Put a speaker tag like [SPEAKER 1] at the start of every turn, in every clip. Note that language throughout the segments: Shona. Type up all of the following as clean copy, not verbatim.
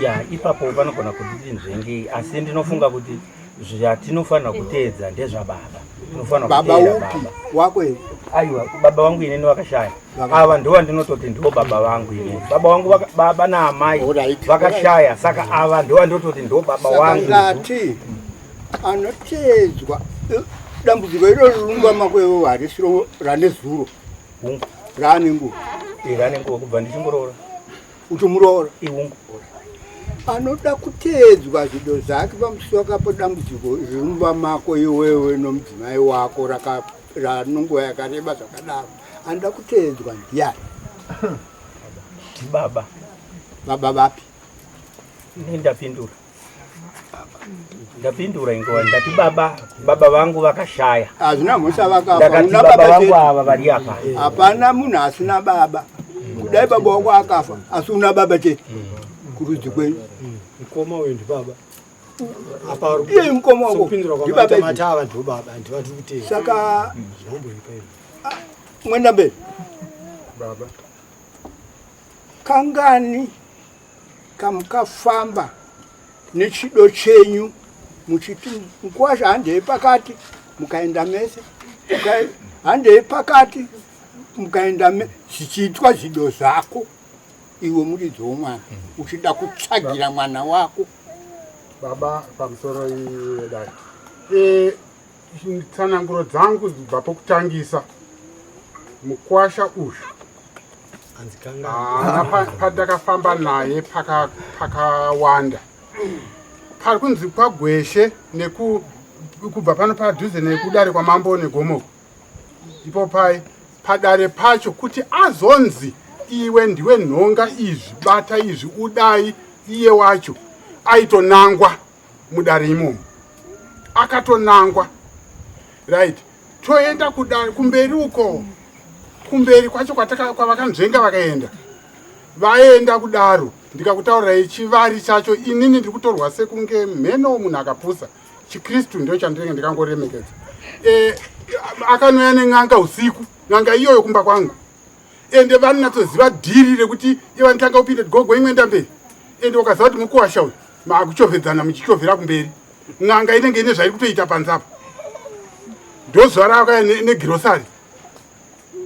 [SPEAKER 1] Ya, ipapo panogona kuti tinzvengei, asi ndinofunga kuti zvatinofanira kuteedza ndezvababa. Tinofanira
[SPEAKER 2] Baba
[SPEAKER 1] kuteera
[SPEAKER 2] upi
[SPEAKER 1] baba.
[SPEAKER 2] wako here?
[SPEAKER 1] Aiwa, baba vangu inini vakashaya. Ava ndivo ndinototi ndivo baba vangu inini. Baba vangu baba naamai
[SPEAKER 2] Alright.
[SPEAKER 1] vakashaya, saka ava ndivo ndinototi ndivo baba
[SPEAKER 2] Saka
[SPEAKER 1] vangu.
[SPEAKER 2] ndati anoteedzwa dambudziko iroro rirumba mako iwewe harisiro rane zuro.
[SPEAKER 1] Hungu.
[SPEAKER 2] Raane nguva.
[SPEAKER 1] Rane nguva kubva ndichingoroora.
[SPEAKER 2] Uchimuroora.
[SPEAKER 1] Ihungu.
[SPEAKER 2] Anoda kuteedzwa zvido zvake pamusoro padambudziko riri mumba mako iwewe nomudzimai wako ranonguva yakareba zvakadaro, anoda kuteedzwa ndiani?
[SPEAKER 1] Ndibaba.
[SPEAKER 2] Baba vapi?
[SPEAKER 1] Ini ndapindura. Ndapindura ingova ndati baba vangu vakashaya.
[SPEAKER 2] Hazvina mhosva vakafa.
[SPEAKER 1] Ndakati
[SPEAKER 2] Una
[SPEAKER 1] baba
[SPEAKER 2] baba
[SPEAKER 1] vangu
[SPEAKER 2] chete.
[SPEAKER 1] ava vari apa.
[SPEAKER 2] Hapana munhu asina baba. Kudai baba wako akafa, asi una baba chete kurudzi kwenyu.
[SPEAKER 3] Mukoma uyu ndibaba. Apa
[SPEAKER 2] Iye mukoma wako
[SPEAKER 3] sokupindura
[SPEAKER 2] ndibaba
[SPEAKER 3] kwamaita
[SPEAKER 2] ipi?
[SPEAKER 3] mati ava ndivo baba, ndivo vatiri kuteera.
[SPEAKER 2] Saka
[SPEAKER 3] Zvinomboipa izvi.
[SPEAKER 2] mwenda mberi.
[SPEAKER 4] Baba.
[SPEAKER 2] Kangani kamukafamba nechido chenyu muchiti mukwasha handei pakati, mukaenda mese, handei pakati, mukaenda zvichiitwa zvido zvako iwe muridzi womwana uchida kutsvagira mwana wako?
[SPEAKER 4] Baba, pamusoro yedare, tsananguro dzangu kubva pokutangisa, mukwasha uyu
[SPEAKER 3] Hanzi kangani.
[SPEAKER 4] Haana pandakafamba naye pakawanda pari kunzi kwaGweshe neku kubva pano padhuze nekudare kwamambo negomoko ipo pai padare pacho kuti azonzi iwe ndiwe nhonga izvi, bata izvi, udai, iye wacho aitonangwa mudare imomo, akatonangwa. Right, toenda kudare kumberi uko, kumberi kwacho kwavakanzvenga vakaenda, vaenda kudaro. Ndikakutaurirai chivari chacho, inini ndiri kutorwa sekunge mheno munhu akapusa. Chikristu ndo chandinenge ndikangoremekedza. Akanouya nen'anga usiku, n'anga iyoyo kumba kwangu, ende vanonyatsoziva dhiri rekuti ivanotanga kupinda gogo imwenda mberi, ende ukaziva kuti mukuwasha uyu maakuchovhedzana muchichovhera kumberi, n'anga inenge ine zvairi kutoita panze apo. Ndozuva raakauya negirosari,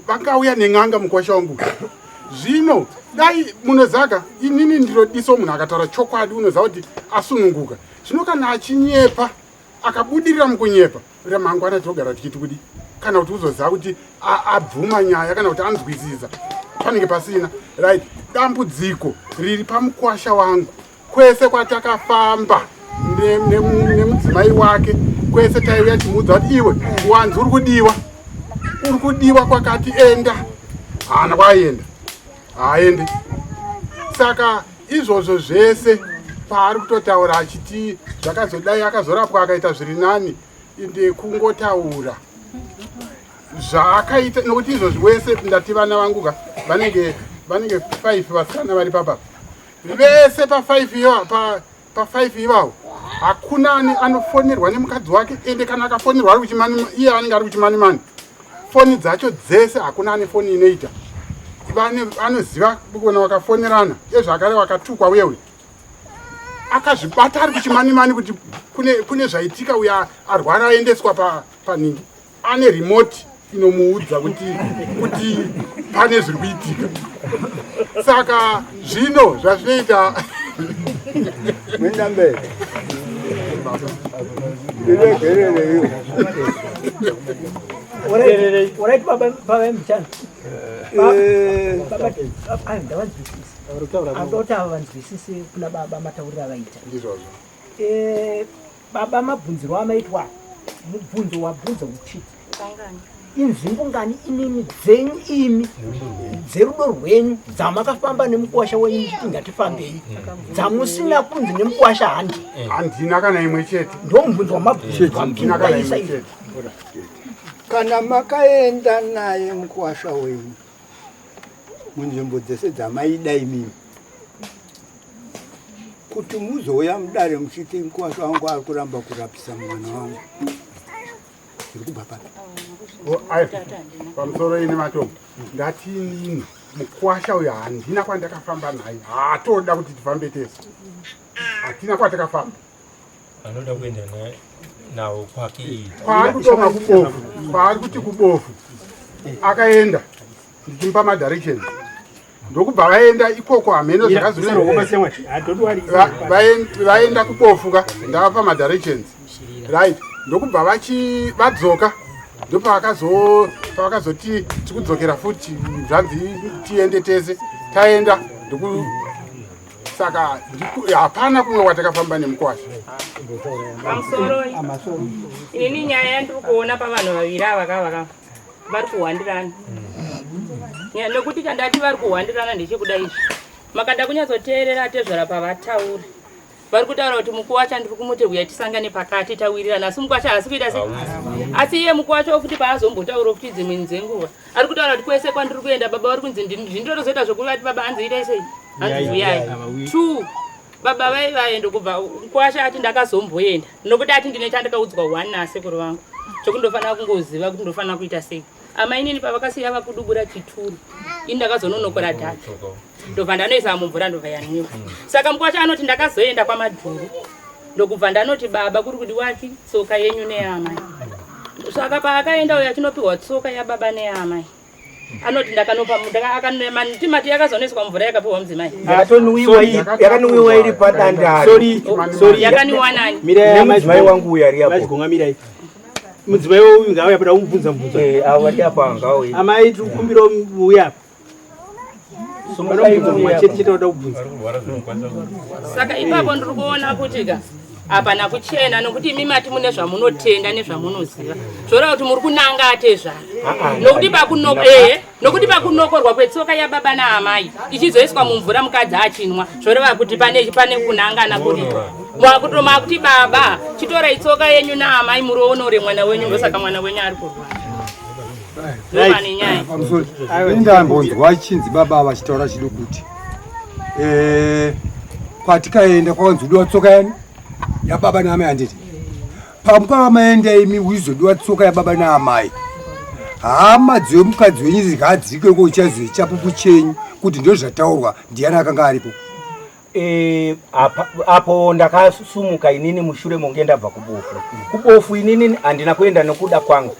[SPEAKER 4] vakauya nen'anga mukwasha wangu. Zvino dai munozaka, inini ndinodiso munhu akataura chokwadi, unoziva kuti asununguka. Zvino kana achinyepa, akabudirira mukunyepa, ramangwana tinogara tichiti kudi kana kuti uzoziva kuti abvuma nyaya kana kuti anzwisisa, panenge pasina. Right, dambudziko riri pamukwasha wangu, kwese kwatakafamba nemudzimai wake, kwese taiuya timuudza kuti iwe wanzi uri kudiwa, uri kudiwa kwakati, enda. Haana kwaienda, haaendi. Saka izvozvo zvese paari kutotaura achiti zvakazodai, akazorapwa akaita zviri nani, ndekungotaura zvaakaita, nokuti izvozvi wese ndati vana vangu ka vanenge 5 vasikana vari papa vese pa5 iva pa5 ivavo, hakuna anofonerwa nemukadzi wake. Ende kana akafonerwa ari kuchimani, iye anenge ari kuchimanimani. Foni dzacho dzese hakuna ane foni inoita. Anoziva kuona vakafonerana ezvakare vakatukwa, uye uyu akazvibata ari kuchimanimani kuti kune zvaitika, uyo arwara aendeswa paningi, ane remote inomuudza kuti pane zviri kuitika. Saka zvino zvazvinoita
[SPEAKER 2] Mwenda mberi. Ndiregerereiwo.
[SPEAKER 5] Alright, baba, baba mchana. Baba, ai ndavanzwisisa. Andoti ava vanzwisise kuna baba matauriro avaita.
[SPEAKER 4] Ndizvozvo.
[SPEAKER 5] Baba, mabvunziro amaitwa, mubvunzo wabvunza uchiti inzvimbo ngani imimi dzenyu imi dzerudo rwenyu dzamakafamba nemukuwasha wenyu muchiti ngatifambei, dzamusina kunzi nemukuwasha handi?
[SPEAKER 4] Handina kana imwe chete.
[SPEAKER 5] Ndo mubvunzo wamabvunzwa.
[SPEAKER 4] Handina kana
[SPEAKER 5] Mupindaisa
[SPEAKER 4] imwe
[SPEAKER 5] izvi.
[SPEAKER 4] chete.
[SPEAKER 2] Kana makaenda naye mukuwasha wenyu munzvimbo dzese dzamaida imimi, kuti muzouya mudare muchiti mukuwasha wangu ari kuramba kurapisa mwana wangu.
[SPEAKER 4] Zviri kubva papi? Pamusoro ine matombo. Ndati inini mukwasha uyo handina kwandakafamba naye, haatoda kuti tifambe tese, hatina kwatakafamba.
[SPEAKER 1] Anoda kuenda nawo kwake iyi.
[SPEAKER 4] Kwaari kutoma kubofu, kwaari kuti kubofu akaenda ndichimupa madirections, ndokubva vaenda ikoko. Hameno zvakazovaenda kubofu ka, ndavapa madirections, right? Ndokubva vadzoka, ndopavakazoti tikudzokera futi, zvanzi tiende tese. Taenda ndoku saka hapana kumwe kwatakafamba nemukwasha.
[SPEAKER 6] Pamusoro, inini nyaya yandiri kuona pavanhu vaviri ava kava vari kuhwandirana. Nekuti chandati vari kuhwandirana ndechekuda izvi, makada kunyatsoteerera tezvara pavataura, vari kutaura kuti mukuwacha ndiri kumuti uya tisangane pakati tawirirana, asi mukuwacha haasi kuita sei. Asi iye mukuwacha futi paazombotaura futi dzimweni dzenguva ari kutaura kuti kwese kwandiri kuenda baba vari kunzi ndinotozoita zvokuvati baba hanzi itai sei, hanzi uyai. Two, baba vai vaenda kubva mukuwasha ati ndakazomboenda nokuti ati ndine chandakaudzwa one nasekuru vangu chokundofanira kungoziva kuti ndofanira kuita sei. Amainini pavakasiya vakudubura chituru, ini ndakazononokora dhaka, ndobva ndanoisa mumvura, ndobva yanwiwa. Saka mukwasha anoti ndakazoenda kwamadhuru, ndokubva ndanoti baba kuri kudiwaki tsoka yenyu neyaamai. Saka paakaenda uyo achinopiwa tsoka yababa neyaamai, anoti ndakanopa timati yakazonoiswa mvura yakapiwa mudzimai.
[SPEAKER 7] Yakanwiwa iri padandaro.
[SPEAKER 8] Sorry, sorry.
[SPEAKER 6] Yakaniwa nani?
[SPEAKER 7] Nemudzimai wangu uyu ari apo.
[SPEAKER 8] Machigonga, mirai. Mudzimai uyu ngauya pada kumubvunza mubvunzo.
[SPEAKER 1] Avo vari apo angauye.
[SPEAKER 8] Amai, tiri kukumbira uya apa. Vanomubvunza mumwe chete chete vada kubvunza.
[SPEAKER 6] Saka ipapo ndiri kuona kuti ka hapana kuchena, nokuti imi mati mune zvamunotenda nezvamunoziva, zvoreva kuti muri kunanga atezvara, nokuti ehe, nokuti pakunokorwa kwetsoka yababa naamai ichizoiswa mumvura mukadzi achinwa, zvoreva kuti pane kunangana kuripo. Makutoma kuti baba chitorai tsoka yenyu naamai muroonore mwana wenyu, ndosaka mwana wenyu ari kurwara. Ndopane nyaya.
[SPEAKER 3] Pamusoro, indambonzwa chinzi baba vachitaura chido kuti kwatikaenda kwakanzodiwa tsoka yani yababa naamai, handiti? Pamukava maenda imi uizodiwa tsoka yababa naamai, hama dzemukadzi wenyu zikadzikeko uchazive chapupu chenyu kuti ndo zvataurwa, ndiani akanga aripo?
[SPEAKER 1] Apo ndakasumuka inini mushure monge ndabva kubofu. Kubofu inini handina kuenda nokuda kwangu,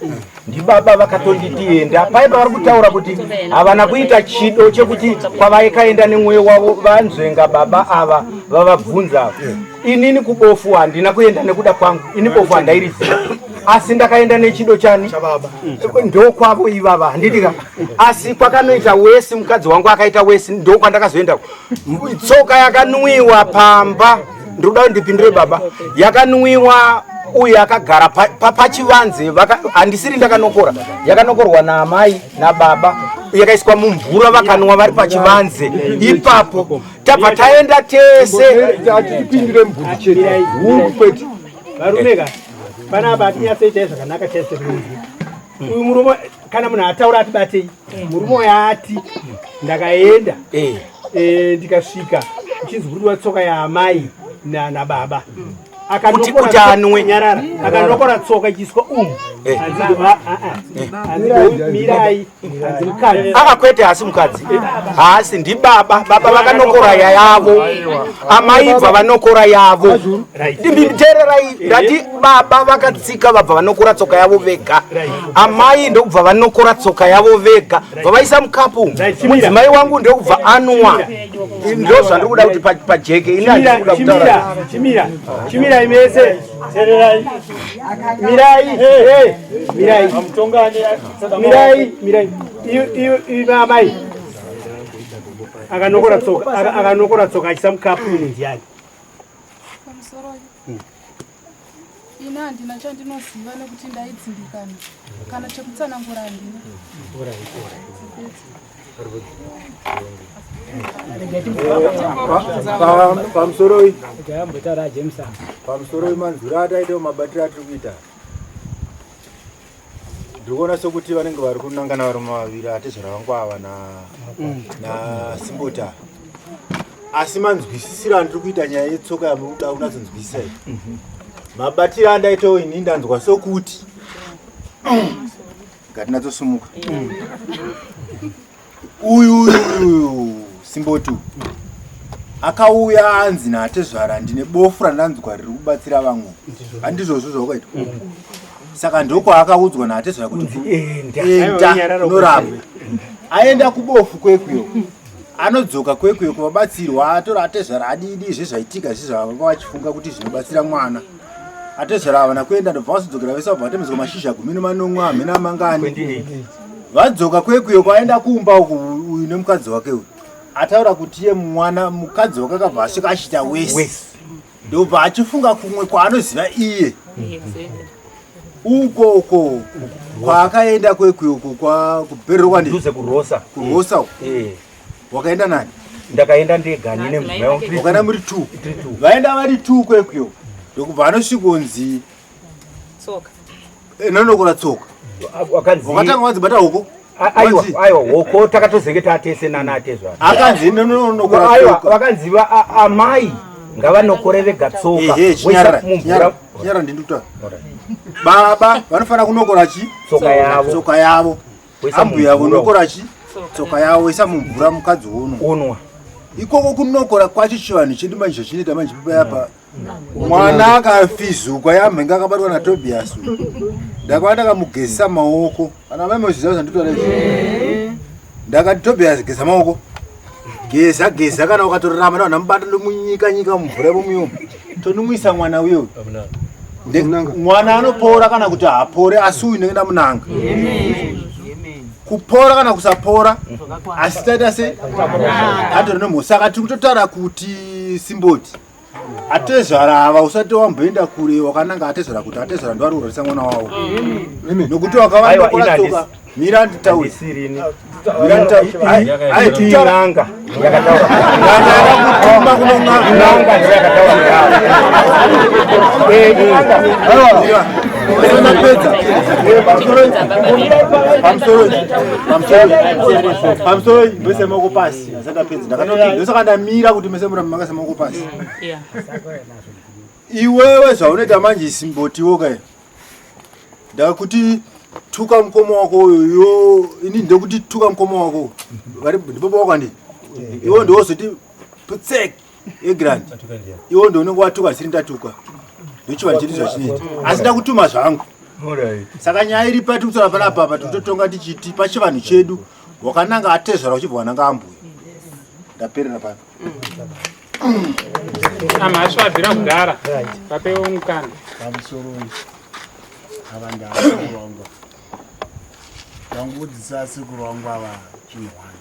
[SPEAKER 1] ndibaba vakatonditi enda. Pai pavari kutaura kuti havana kuita chido chekuti kwavaikaenda nemwoyo wavo, vanzvenga baba ava vavabvunza. Inini kubofu handina kuenda nekuda kwangu, ini bofu handairiziva, asi ndakaenda nechido chani ndokwavo ivava, handitika? Asi kwakanoita wesi, mukadzi wangu akaita wesi, ndokwandakazoenda. Tsoka yakanwiwa pamba, ndikuda kuti ndipindure baba, yakanwiwa uyu akagara pachivanze. Handisiri ndakanokora, yakanokorwa naamai nababa, yakaiswa mumvura, vakanwa vari pachivanze ipapo. Tabva taenda tese.
[SPEAKER 3] Hatipindure mubvunzo chete, hungu, kwete.
[SPEAKER 8] Varume ka, panapa hatinyatsoitai zvakanaka chaizvo. Uyu murume, kana munhu ataura atibatei. Murume uyu ati ndakaenda ndikasvika uchinzi kuridiwa tsoka yaamai nababa.
[SPEAKER 1] Kuti anwe.
[SPEAKER 8] Nyarara. Akanokora tsoka ichiiswa umu. Hanzi mirai, hanzi mukadzi.
[SPEAKER 1] Aka kwete, haasi mukadzi, haasi, ndibaba. Baba vakanokora yavo, amai bva vanokora yavo. Teererai, ndati baba vakatsika, vabva vanokora tsoka yavo vega, amai ndokubva vanokora tsoka yavo vega, bva vaisa mukapu, mudzimai wangu ndokubva anwa. Ndo zvandiri kuda kuti pajeke. Ini handisi kuda kutaura.
[SPEAKER 8] Chimira, chimirai mese, tererai, mirai, eh, mirai, mirai, mirai. Iyo amai akanokora tsoka, akanokora tsoka achisa mukapu umu ndiani?
[SPEAKER 9] Pamusoro, ini handina chandinoziva nekuti ndaidzimbikana, kana chekutsanangura handina.
[SPEAKER 2] Pamusoroi.
[SPEAKER 5] Ambotaura James.
[SPEAKER 2] Pamusoroi, manzwiro ataitawo, mabatiro atiri kuita, ndiri kuona sokuti vanenge vari kunangana varume vaviri, atezvara vangu ava nasimbota. Asi manzwisisiro andiri kuita nyaya yetsoka yamuda kunatsonzwisisa iyi, mabatiro andaitawo ini, ndanzwa sokuti
[SPEAKER 10] Ngatinatosumuka. Uyu uyu uyu Simboti uyu akauya anzi naatezvara ndine bofu randanzwa riri kubatsira vamwe. Handizvozvo zvawakaita. Saka ndokwaakaudzwa naatezvara kuti
[SPEAKER 1] enda
[SPEAKER 10] enda unorapwa. Aenda kubofu kwekweyo. Anodzoka kwekweyo kuvabatsirwa atora atezvara adidi zvezvaitika zvezvavanga vachifunga kuti zvinobatsira mwana. Atezvara havana kuenda ndobva vazodzokera vese vabva vatemedzwa mashizha 17 hamena mangani. Vadzoka kwekweyo kwaenda kumba uku uyu nemukadzi wake uyu. Ataura kuti iye mwana mukadzi wake akabva asvika achiita wesi. Ndobva achifunga kumwe kwaanoziva iye. Uko uko kwaakaenda kwekweyo uko kwa kubererwa ndi
[SPEAKER 1] Dhuze kurosa.
[SPEAKER 10] Kurosa uko. Wakaenda nani?
[SPEAKER 1] Ndakaenda ndega nine mudzimai wangu.
[SPEAKER 10] Wakaenda muri 2. Vaenda vari 2 kwekweyo. Ndokubva anosvikonzi
[SPEAKER 6] Tsoka.
[SPEAKER 10] Nonokora tsoka.
[SPEAKER 1] Wakanzi
[SPEAKER 10] Wakatanga wanzi bata hoko.
[SPEAKER 1] Aiwa aiwa hoko takatozenge tatese nana atezvara.
[SPEAKER 10] Akanzi nonokora
[SPEAKER 1] Aiwa
[SPEAKER 10] tsoka.
[SPEAKER 1] vakanzi amai ngavanokore vega tsoka.
[SPEAKER 10] Ehe,
[SPEAKER 1] Voisa
[SPEAKER 10] chinyarara.
[SPEAKER 1] mumvura.
[SPEAKER 10] Chinyarara. Chinyarara ndindikuta. Baba vanofanira kunokora chi?
[SPEAKER 1] Tsoka yavo.
[SPEAKER 10] Tsoka yavo.
[SPEAKER 1] Voisa
[SPEAKER 10] Ambuya
[SPEAKER 1] mumvura.
[SPEAKER 10] vonokora chi? Tsoka yavo voisa mumvura mukadzi wono.
[SPEAKER 1] Onwa.
[SPEAKER 10] Ikoko kunokora kwacho chivanhu chedu manje zvachinoita manje papa. Mwana akafizuka yamhenga akabatwa naTobias. Ndakava ndakamugezesa maoko. Kana mai mozviziva zvandinotaura izvi. Ndakati Tobias geza maoko. Geza geza kana ukatorarama navanhu vamubata ndomunyika nyika mumvura imomuyomo. Tonomwisa mwana uyo. Mwana anopora kana kuti haapore asi uyu ndenge ndamunanga. Kupora kana kusapora asi taita se atori nemhosva. Saka tiri kutotaura kuti Simboti atezvara ava usati wamboenda kure wakananga atezvara kuti atezvara ndo ari kurwarisa mwana wavo. Nokuti wakava
[SPEAKER 1] Aiwa,
[SPEAKER 10] nokora
[SPEAKER 1] ina
[SPEAKER 10] tsoka. Mira nditaure. Mira nditaure. Ai,
[SPEAKER 1] In'anga yakataura.
[SPEAKER 10] N'anga yakakutuma kunon'anga.
[SPEAKER 1] N'anga ndiyo yakataura kudaro. In'anga.
[SPEAKER 10] Aiwa. Ndapedza. Pamusoro. Pamusoro. Pamusoro mese maoko pasi. Asati ndapedza. Ndosaka ndamira kuti mese murambe makaisa maoko pasi.
[SPEAKER 6] Yeah.
[SPEAKER 10] Iwewe zvaunoita manje Simbotiwo kai. Ndakuti tuka mukoma wako uyo yo ini ndokuti tuka mukoma wako. Vari ndipo wako andi. Iwe ndozoti putsek egrand. Iwe ndo unenge watuka ndisiri ndatuka. Ndochivanhu chedu zvachinoita. Asi ndakutuma zvangu. Saka nyaya iri pati kutaura panapa apa tinototonga tichiti pachivanhu chedu wakananga atezvara uchibva wananga ambuya. Ndaperera pano.
[SPEAKER 11] Amhashu abvira kudhara. Vapewo mukana.
[SPEAKER 4] Pamusoro ava ndasekuru vangu ndangubudzisa asekuru vangu ava chinhu wani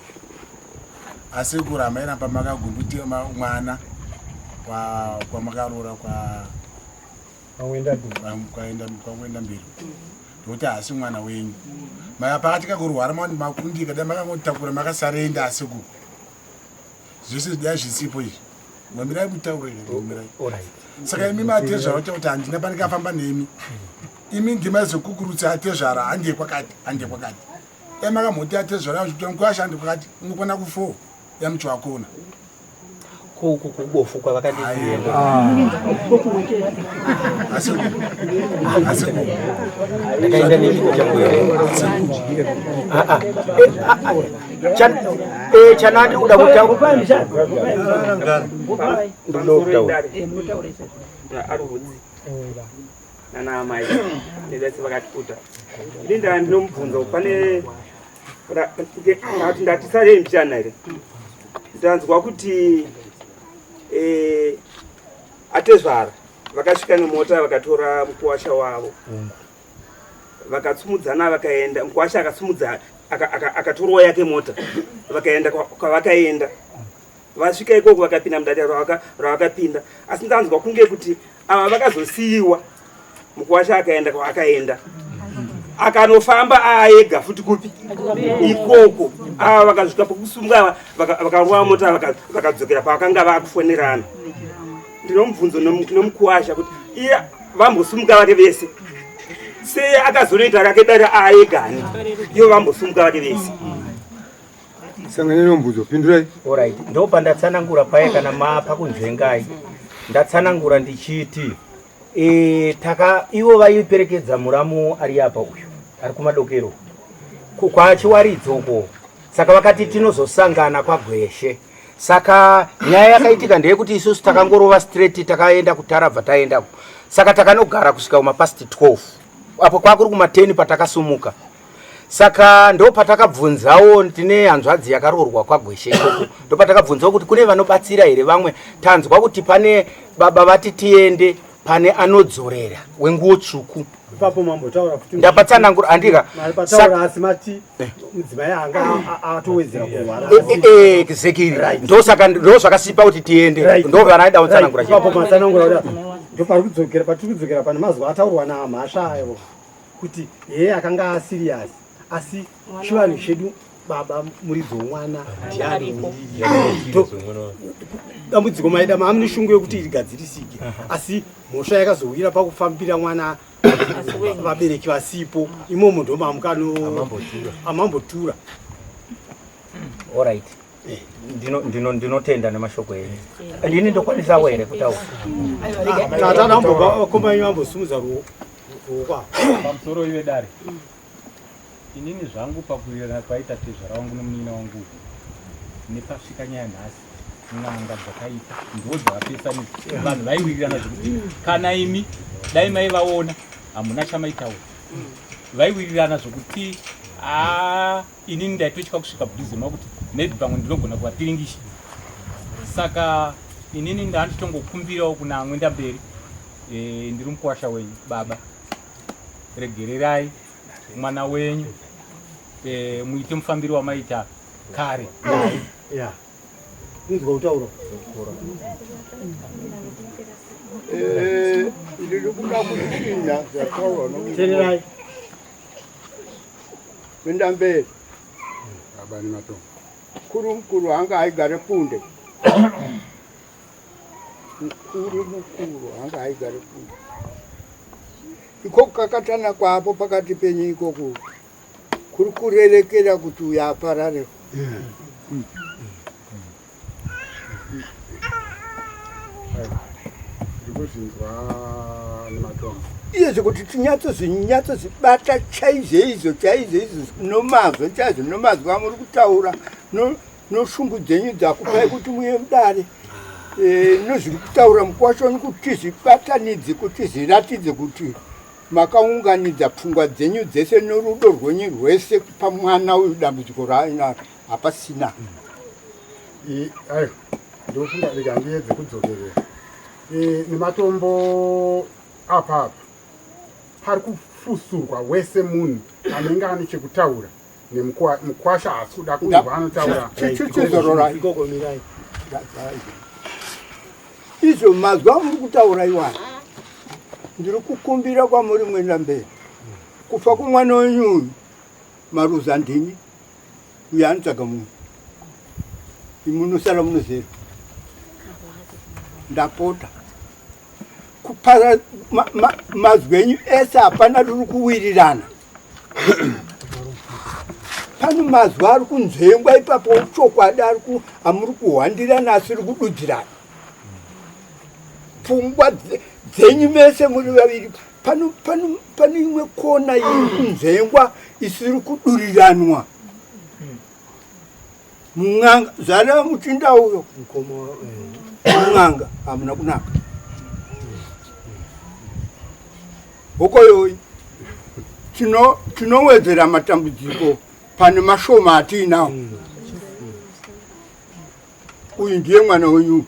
[SPEAKER 4] asekuru amairamba makagumbuti mwana kwamakaroora kwaenda mberi nokuti haasi mwana wenyu maka pakati kakurwara maoni makundika dai makangotakura makasarenda asekuru zvese dai zvisipo izvi ngamirai mutaure ngamirai saka imi matezvara vacha kuti handina pandikafamba nemi imi ndima zokukurutsa atezvara handiye kwakati handiye kwakati dai makamhoti atezvara vachiita mukwasha handi kwakati unokwana ku4 yamuchiwakona
[SPEAKER 1] Kuku kubofu kwavakandisiya. Ndakaenda nechipo changu. Chanati kuda kutaura. Ndinoda kutaura.
[SPEAKER 11] Arudzi nana amai nevese vakatiputa ini ndaa ndinomubvunza pane ati ndatisarei muchana here ndanzwa kuti atezvara vakasvika nemota vakatora mukuwasha wavo vakatsumudzana vakaenda mukuwasha akatsumudza akatorwa yake mota vakaenda kwavakaenda vasvika ikoko vakapinda mudare ravakapinda asi ndanzwa kunge kuti ava vakazosiyiwa mukuwasha akaenda kwaakaenda akanofamba aega futi kupi ikoko ava vakasvika pokusunga vakarova mota vakadzokera pavakanga vakufonerana ndinomubvunzo nomukuwasha kuti iye vambosumuka vari vese sei akazonoita rake dare aegani ivo vambosumuka vari vese
[SPEAKER 3] Sangane nombudzo pindurai.
[SPEAKER 1] Alright, ndopandatsanangura paye kana mapa kunzvengai. Ndatsanangura ndichiti taka ivo vaiperekedza muramu ari apa uyu. Ari kumadokero kwachiwaridzo uko. Saka vakati tinozosangana kwaGweshe. Saka nyaya yakaitika ndeyekuti isusu takangorova straight, takaenda kutarabva taendako. Saka takanogara kusvika kumapast 12 apo kwakuri kuma 10 patakasumuka. Saka ndo patakabvunzawo, tine hanzvadzi yakaroorwa kwaGweshe ikoko, ndo patakabvunzawo kuti kune vanobatsira here vamwe. Tanzwa kuti pane baba vati tiende pane anodzorera wenguwo tsvuku.
[SPEAKER 8] Ipapo mambotaura kuti
[SPEAKER 1] ndapatsanangura andika
[SPEAKER 8] mapataura, asi mati mudzimai anga atowedzera kurwara.
[SPEAKER 1] Exactly, ndosaka ndo zvakasipa kuti tiende, ndo vanaida kutsanangura.
[SPEAKER 8] Ipapo matsanangura kuti ndo pari kudzokera, patiri kudzokera pane mazwi ataurwa naMhasva ayo kuti heye akanga asirious, asi chivanhu chedu baba muridzi womwana ndiani. Dambudziko maida maamune shungu yekuti rigadzirisike, asi mhosva yakazowira pakufambira mwana vabereki vasipo. Imomo ndo mamukano amambotura.
[SPEAKER 1] Alright, ndinotenda nemashoko enyu. Ndini ndokwanisawo here kutaura?
[SPEAKER 8] Tata nambokombanyi vambosumudza ruoko apo.
[SPEAKER 12] Pamusoro ive dare, inini zvangu pakuwirirana kwaita tezvara wangu nomunin'ina wangu nepasvika nyaya nhasi, n'anga dzakaita ndo dzavapesanisa. Vanhu vaiwirirana zvekuti kana imi dai maivaona hamuna chamaitaura. Vaiwirirana zvokuti a inini ndaitotya kusvika budhuze makuti maybe pamwe ndinogona kuvapiringisha. Saka inini ndanditongokumbirawo kuna amwenda mberi, ndiri mukuwasha wenyu baba, regererai mwana wenyu, muite mufambiro wamaita kare naye.
[SPEAKER 8] Ya, inzwa kutaura.
[SPEAKER 2] Ndiri kuda kuchinja zvataurwa.
[SPEAKER 8] Tererai.
[SPEAKER 2] Pinda mberi.
[SPEAKER 4] Baba nematombo.
[SPEAKER 2] Mukuru mukuru anga aigare kunde. Mukuru mukuru anga aigare kunde. Iko kukakatana kwapo pakati penyu ikoku kuri kurerekera kuti uyo aparare.
[SPEAKER 4] Ndikuzvinzwa nematombo.
[SPEAKER 2] Iyezvo kuti tinyatsozvinyatsozvibata chaizvoizvo chaizvoizvo nomazvo chaizvo nomazwi amuri kutaura noshungu dzenyu dzakupai kuti muye mudare, nozviri kutaura mukwashoni kuti tizvibatanidze, kuti zviratidze kuti makaunganidza pfungwa dzenyu dzese norudo rwenyu rwese pamwana uyu, dambudziko raainaro hapasina.
[SPEAKER 4] Aiwa, ndofunga rega ndiedze kudzokerera. Nematombo apa apa pari kufusurwa wese munhu anenge ane chekutaura nemukwasha haasi kuda kunzwa anotaura.
[SPEAKER 2] Chizorora.
[SPEAKER 8] Ikoko mirai.
[SPEAKER 2] Izvo mazwi amuri kutaura iwani, ndiri kukumbira kwamuri mwenda mberi, kufa kwomwana wenyu uyu maruza ndini uyo anotsvaga munhu, imi munosara munozera. Ndapota kupara mazwi enyu ese, hapana riri kuwirirana. Pane mazwi ari kunzvengwa ipapo, chokwadi ari amuri kuhwandirana asiri kududzirana pfungwa dzenyu mese muri vaviri. Pano imwe kona iri kunzvengwa isiri kuduriranwa. Mun'anga zvareva muchinda uyo mun'anga hamuna kunaka hokoyoyi. Tinowedzera matambudziko pane mashoma atiinawo. Uyu ndiye mwana wenyu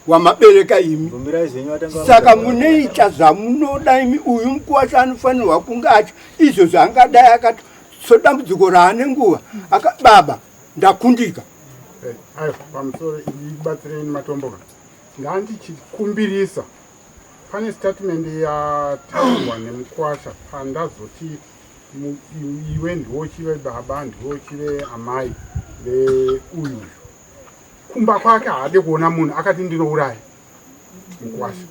[SPEAKER 2] wamabereka imi,
[SPEAKER 10] Bvumirai zvenyu vatanga.
[SPEAKER 2] Saka munoita zvamunoda imi. Uyu mukuwasha anofanirwa kunge acho izvo zvaangadai akati so dambudziko raane nguva aka baba ndakundika.
[SPEAKER 4] Aiwa, pamusoro, ibatsirei nematombo ka. Ndandichikumbirisa pane statement yataurwa nemukwasha pandazoti iwe ndiwo chive baba, ndiwo chive amai veuyu. Kumba kwake haade kuona munhu, akati ndinouraya mukwasha.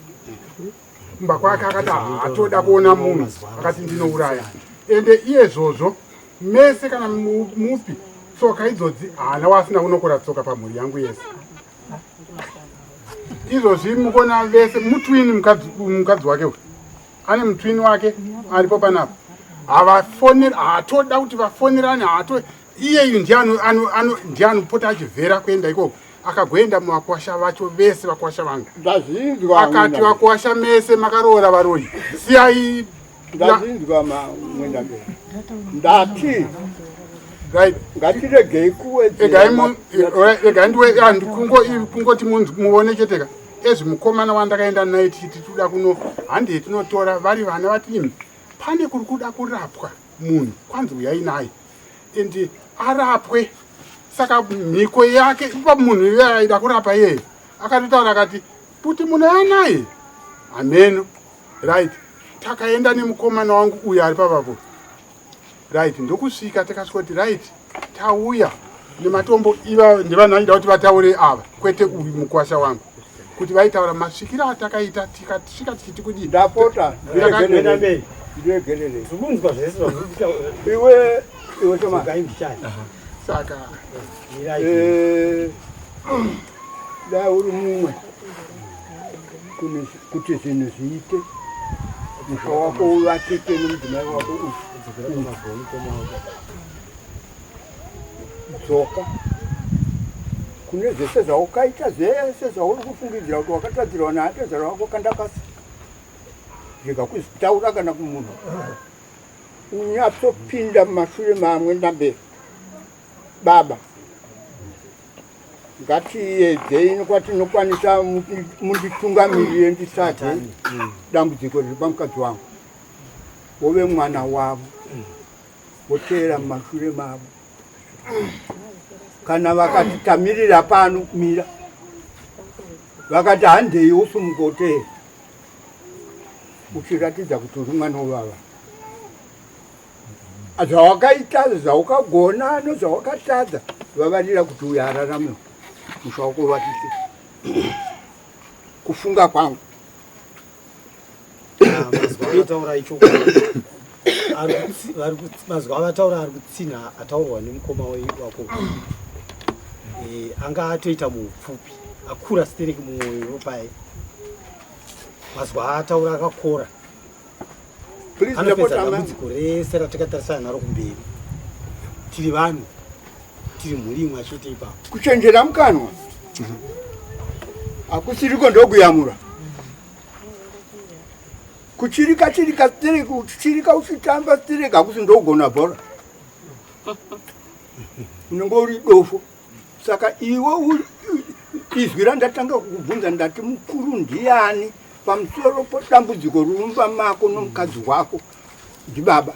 [SPEAKER 4] Kumba kwake akati haatoda kuona munhu, akati ndinouraya. Ende iyezvozvo mese kana mupi tsoka idzodzi haana wasina kunokora tsoka pamhuri yangu yese. Izvozvi mukona vese mutwini, mukadzi wake uyu ane mutwini wake aripo panapa. Havafonera, haatoda kuti vafonerane, haato iyeyu ndiye anopota achivhera kuenda ikoko. Akagoenda muvakwasha vacho vese, vakwasha vangu.
[SPEAKER 2] Ndazvinzwa.
[SPEAKER 4] Akati vakwasha mese makaroora varoyi. Siyai.
[SPEAKER 2] Ndazvinzwa Mwendamberi. Ndati
[SPEAKER 4] right,
[SPEAKER 2] ngatiregei kuwedzera.
[SPEAKER 4] Egai ndiwe kungoti muone cheteka. Ezvi mukomana wandakaenda naye tichiti toda kuno handei tinotora vari vana vati imi pane kuri kuda kurapwa munhu kwanzi uyai naye and arapwe. Saka mhiko yake ipa munhu iye aida kurapa iyeye akatotaura akati kuti munhu aya naye hameno. Right, takaenda nemukomana wangu uyo ari papapo. Right, ndokusvika takasvika kuti right tauya nematombo iva ndivanhu vaida kuti vataure ava kwete uyu mukwasha wangu kuti vaitaura masvikiro atakaita tikasvika tichiti kudii.
[SPEAKER 2] Ndapota
[SPEAKER 8] ndiregerere.
[SPEAKER 2] Ndiregerere.
[SPEAKER 8] Zvikunzwa zvese zvazvikuita.
[SPEAKER 2] Iwe iwe Toma.
[SPEAKER 4] Saka
[SPEAKER 2] Dai uri mumwe kuti zvinhu zviite musha wako uvakike nemudzimai wako dzoka kune zvese zvaukaita zvese zvauri kufungidzira kuti wakatadzirwa naatezvara wako kandakasi rega kuzvitaura kana kumunhu unyatsopinda mumashure mamwe ndamberi baba ngatiedzei nekwatinokwanisa munditungamirire ndisati dambudziko riri pamukadzi wangu wove mwana wavo woteera mumashure mavo kana vakati tamirira pano mira vakati handei wosumuka woteera uchiratidza kuti uri mwana wevava zvawakaita zvaukagona nezvawakatadza vavarira kuti uyo ararame musha wako uvakike kufunga kwangu.
[SPEAKER 13] Mazwi avataura ichokwadi. Mazwi avataura ari kutsinha ataurwa nemukoma wako. Anga atoita muupfupi akura stereki mumwoyo paye mazwi aataura akakora anopedza dambudziko rese ratakatarisana naro kumberi. Tiri vanhu, tiri mhuri imwe chete ipapo.
[SPEAKER 2] Kuchenjera mukanwa hakusiriko ndokuyamura kuchirika chirika stereki uchirika uchitamba stereki hakusi ndokugona bhora unenge uri dofo. Saka iwe izwi randatanga kukubvunza ndati mukuru ndiani pamusoro pedambudziko riri mumba mako nomukadzi wako ndibaba.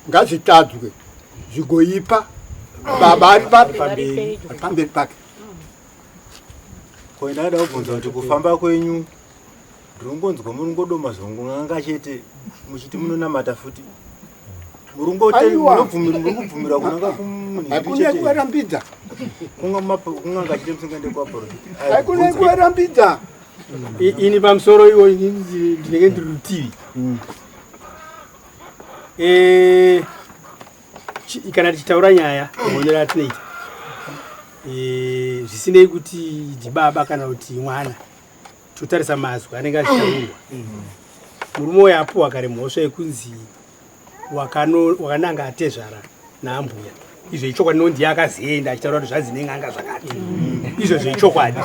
[SPEAKER 2] Ngazvitadzwe zvigoipa baba ari pamberi pake.
[SPEAKER 10] Ko ndada kubvunza kuti kufamba kwenyu ndinongonzwa muringodoma zvongon'anga chete muchiti munonamata futi.
[SPEAKER 2] Aiwa.
[SPEAKER 10] Murikubvumira kunanga kumunhu
[SPEAKER 2] Hakuna kuvarambidza.
[SPEAKER 10] Kun'anga chete musingaende kwaprofita.
[SPEAKER 2] Hakuna kuvarambidza.
[SPEAKER 8] Ini pamusoro iwo ndinenge ndiri rutivi. Kana tichitaura nyaya maonero atinoita zvisinei kuti ndibaba kana kuti mwana totarisa mazwi anenge achitaurwa. Murume uyo apuwa kare mhosva yekunzi wakananga atezvara naambuya. Izvo ichokwadi nokuti ndiye akazienda achitaura kuti zvanzi nen'anga zvakati. Izvo zvechokwadi.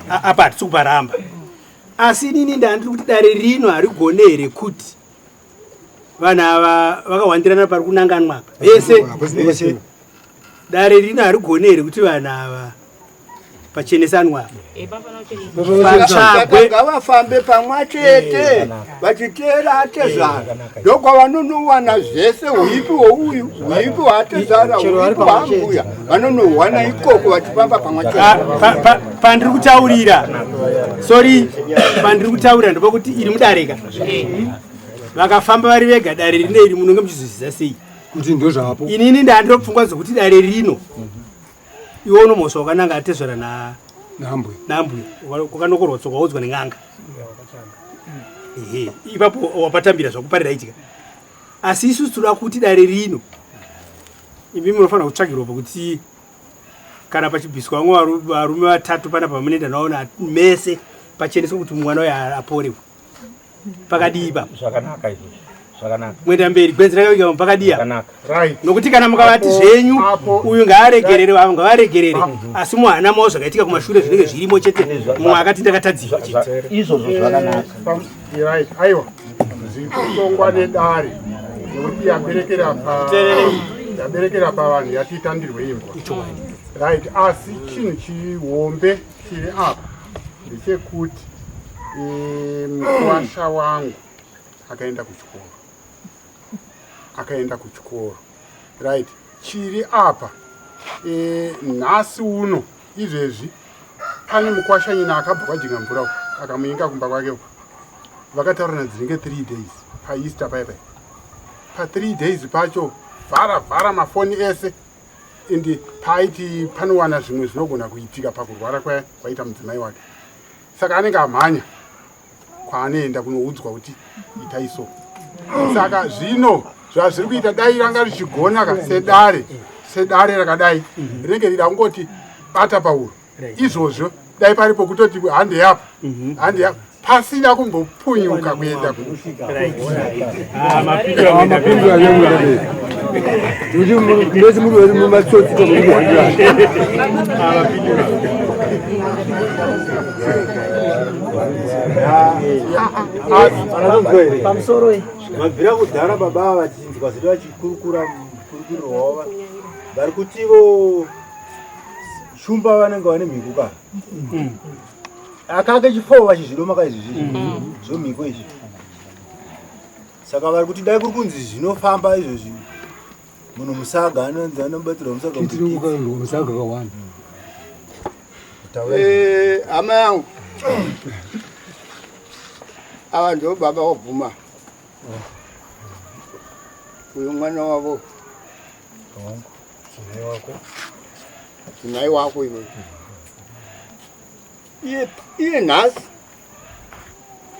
[SPEAKER 8] Apa hatisi kuparamba. Asi inini ndandiri kuti dare rino harigone here kuti vanhu ava vakawandirana pari kunanganwa apa vese.
[SPEAKER 3] Vese.
[SPEAKER 8] Dare rino harigone here kuti vanhu ava pachenesanwa apa? Patsvagwe.
[SPEAKER 2] Ngavafambe pamwe chete vachiteera atezvara ndokwavanonowana zvese huipi hwouyu huipi hwaatezvara huipi hwaambuya vanonohwana ikoko vachifamba pamwe chete.
[SPEAKER 8] Pandiri kutaurira, sorry, pandiri kutaurira ndopakuti iri mudareka vakafamba vari vega dare rino iri munonge muchizviziva sei
[SPEAKER 3] kuti ndozvapo.
[SPEAKER 8] Inini ndandiro pfungwa dzokuti dare rino iwe unomhosva wakananga atezvara
[SPEAKER 3] naambuya
[SPEAKER 8] naambuya kwakanokorwa tsoka waudzwa nen'anga. Ehe, ipapo wapatambira zvakuparira itika. Asi isusu tinoda kuti dare rino imi munofanira kutsvagirwa pakuti kana pachibviswa vamwe varume vatatu panapa pamunoenda naona mese pacheneswe kuti mwana uyo apore. Pakadii ipapo?
[SPEAKER 1] Zvakanaka izvozvo. Zvakanaka.
[SPEAKER 8] Mwenda mberi gwenzi rakaviga pakadii
[SPEAKER 1] apa?
[SPEAKER 4] Right.
[SPEAKER 8] Nokuti kana mukavati zvenyu uyu ngaaregerere avo ngavaregerere asi muhana mavo zvakaitika kumashure zvinenge zvirimo chete mumwe akati ndakatadzirwa chete.
[SPEAKER 1] Izvozvo zvakanaka.
[SPEAKER 4] Right. Aiwa. Zviri kutongwa nedare nekuti yaberekera pa yaberekera pavanhu yati itandirwe imbwa. Right. Asi chinhu chihombe chiri apa ndechekuti mukwasha wangu akaenda kuchikoro akaenda kuchikoro right chiri apa e, nhasi uno izvezvi pane mukwashanyina akabva kwajinga mvura uko akamuinga kumba kwake uko vakataurana dzinenge 3 days paeaster paya paya pa 3 days pacho vhara vhara mafoni ese and paaiti panowana zvimwe zvinogona kuitika pakurwara kwaita mudzimai wake saka anenge amhanya kwaanoenda kunoudzwa kuti itai so saka zvino zvazviri kuita dai ranga richigona ka sedare sedare rakadai rinenge rida kungoti bata pauro izvozvo dai paripo kutoti hande apo hande apo pasina kumbopunyuka kuenda
[SPEAKER 3] Ndezi muri vari mumatsotsi tokuhwandira.
[SPEAKER 5] Pamusoro
[SPEAKER 10] mabvira kudhara baba ava vachinzwa zvedu vachikurukura mukurukuro wavo vari kutivo shumba vanenge vane mhiko ka akake chifoo vachizvidoma ka izvi zvi zvomhiko izvi saka vari kuti dai kuri kunzi zvinofamba izvozvi munhu musaga anonzi anobatsirwa musaga
[SPEAKER 3] Kitiri musaga kawanda.
[SPEAKER 2] Hama yangu ava ndo baba wabvuma uyu mwana wavo mudzimai wako iwe iye iye nhasi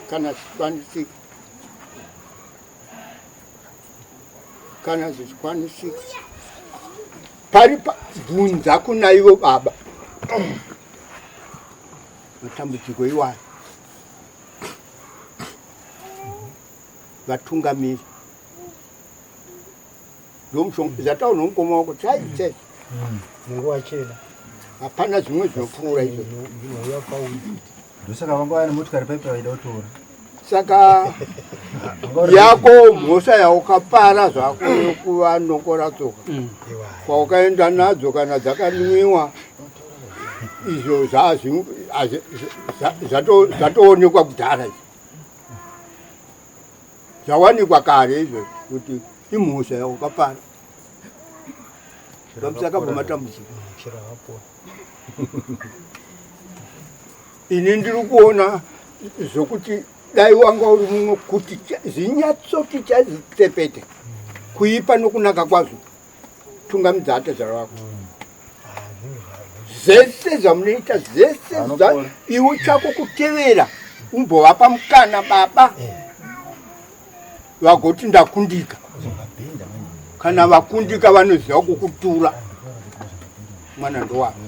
[SPEAKER 2] kana zvichikwanisika kana zvichikwanisika pari bvunza kuna ivo baba matambudziko iwayo vatungamiri ndomushonga zvataura nomukoma wako chai chai
[SPEAKER 13] Munguva chena.
[SPEAKER 2] Hapana zvimwe zvinopfuura izvo.
[SPEAKER 10] Ndosaka vanga vane motikari paipa vaida kutora.
[SPEAKER 2] Saka yako mhosva yaukapara zvako yokuva nokora tsoka kwaukaenda nadzo kana dzakanwiwa izvo zvatoonekwa kudhara izvi zvawanikwa kare izvo kuti imhosva yaukapara pamusaka pamatambudziko. Ini ndiri kuona zvokuti dai wanga uri mumwe kuti zvinyatsoti chaizitepete kuipa nokunaka kwazvo tungamidza atezvara wako zvese zvamunoita zvese iwe chako kutevera umbovapa mukana baba vagoti ndakundika kana vakundika vanoziva kukutura mwana ndowako.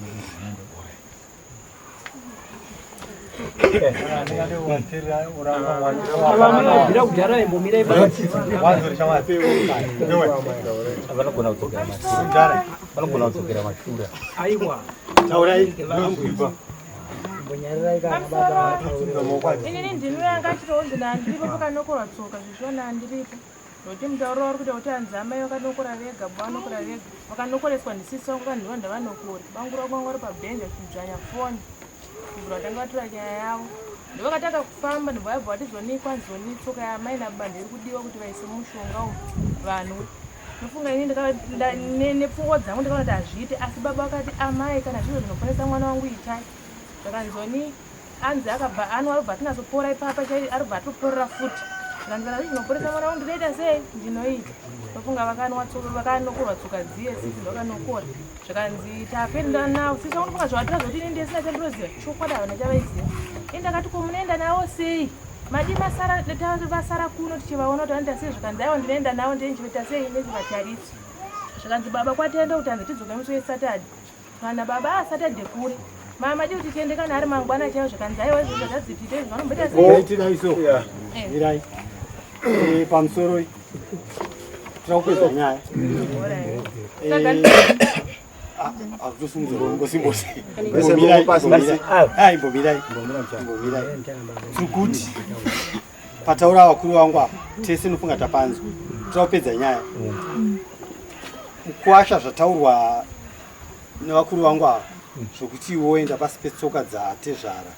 [SPEAKER 1] Vanogona kudzokera mashure.
[SPEAKER 5] Aiwa.
[SPEAKER 8] Taurai.
[SPEAKER 9] Inini ndini yanga achitonzi ndandiripo pakanokorwa tsoka zvishuwa ndandiripo nokuti mutauro wauri kuita kuti hanzi amai vakanokora vega baba vanokora vega vakanokoreswa ndisisi vangu kandiva ndavanokora bangu rako vanga vari pabhenji vachidzvanya foni kubvira vatanga vatora nyaya yavo ndovakatanga kufamba ndobva vabva vati zvoni kwanzi zvoni tsoka yaamai nababa ndiri kudiwa kuti vaise mushonga umu vanhu Ndofunga ini nepfungwa dzangu ndakaona kuti hazviite asi baba vakati amai kana zvizvo zvinoponesa mwana wangu itai. Zvakanzoni anzi akabva anwa arobva atinazopora ipapa chai arobva atoporera futi. Zvikanzi kana zvizvo zvinoponesa mwana wangu ndinoita sei ndinoita. Ndofunga vakanwa tsoka vakanokorwa tsoka dziye sisi ndokanokora. Zvikanzi takuenda navo sisi vangu ndofunga zvavatora zvoti ini ndisina chandinoziva chokwadi havana chavaiziva. Ini ndakati ko munoenda navo sei? Madi masara vasara kuno tichivaona kuti vanoita sei zvikanzi aiwa ndinoenda navo ndiye ndichivaita sei ndichivatarisa. Zvikanzi baba kwataenda kuti hanzi tidzoke musi weSaturday. Kana baba ah Saturday kure. Mama madi kuti tiende kana ari mangwana chaiwo zvikanzi aiwa izvo zvakadzipite izvo vanomboita sei?
[SPEAKER 13] Tirai so. Mirai. Eh, pamusoro tira kupedza nyaya. Tiri kuti pataura vakuru vangu apa tese nofunga tapanzwa tira kupedza nyaya mukwasha zvataurwa nevakuru vangu ava zvokuti woenda pasi petsoka dzatezvara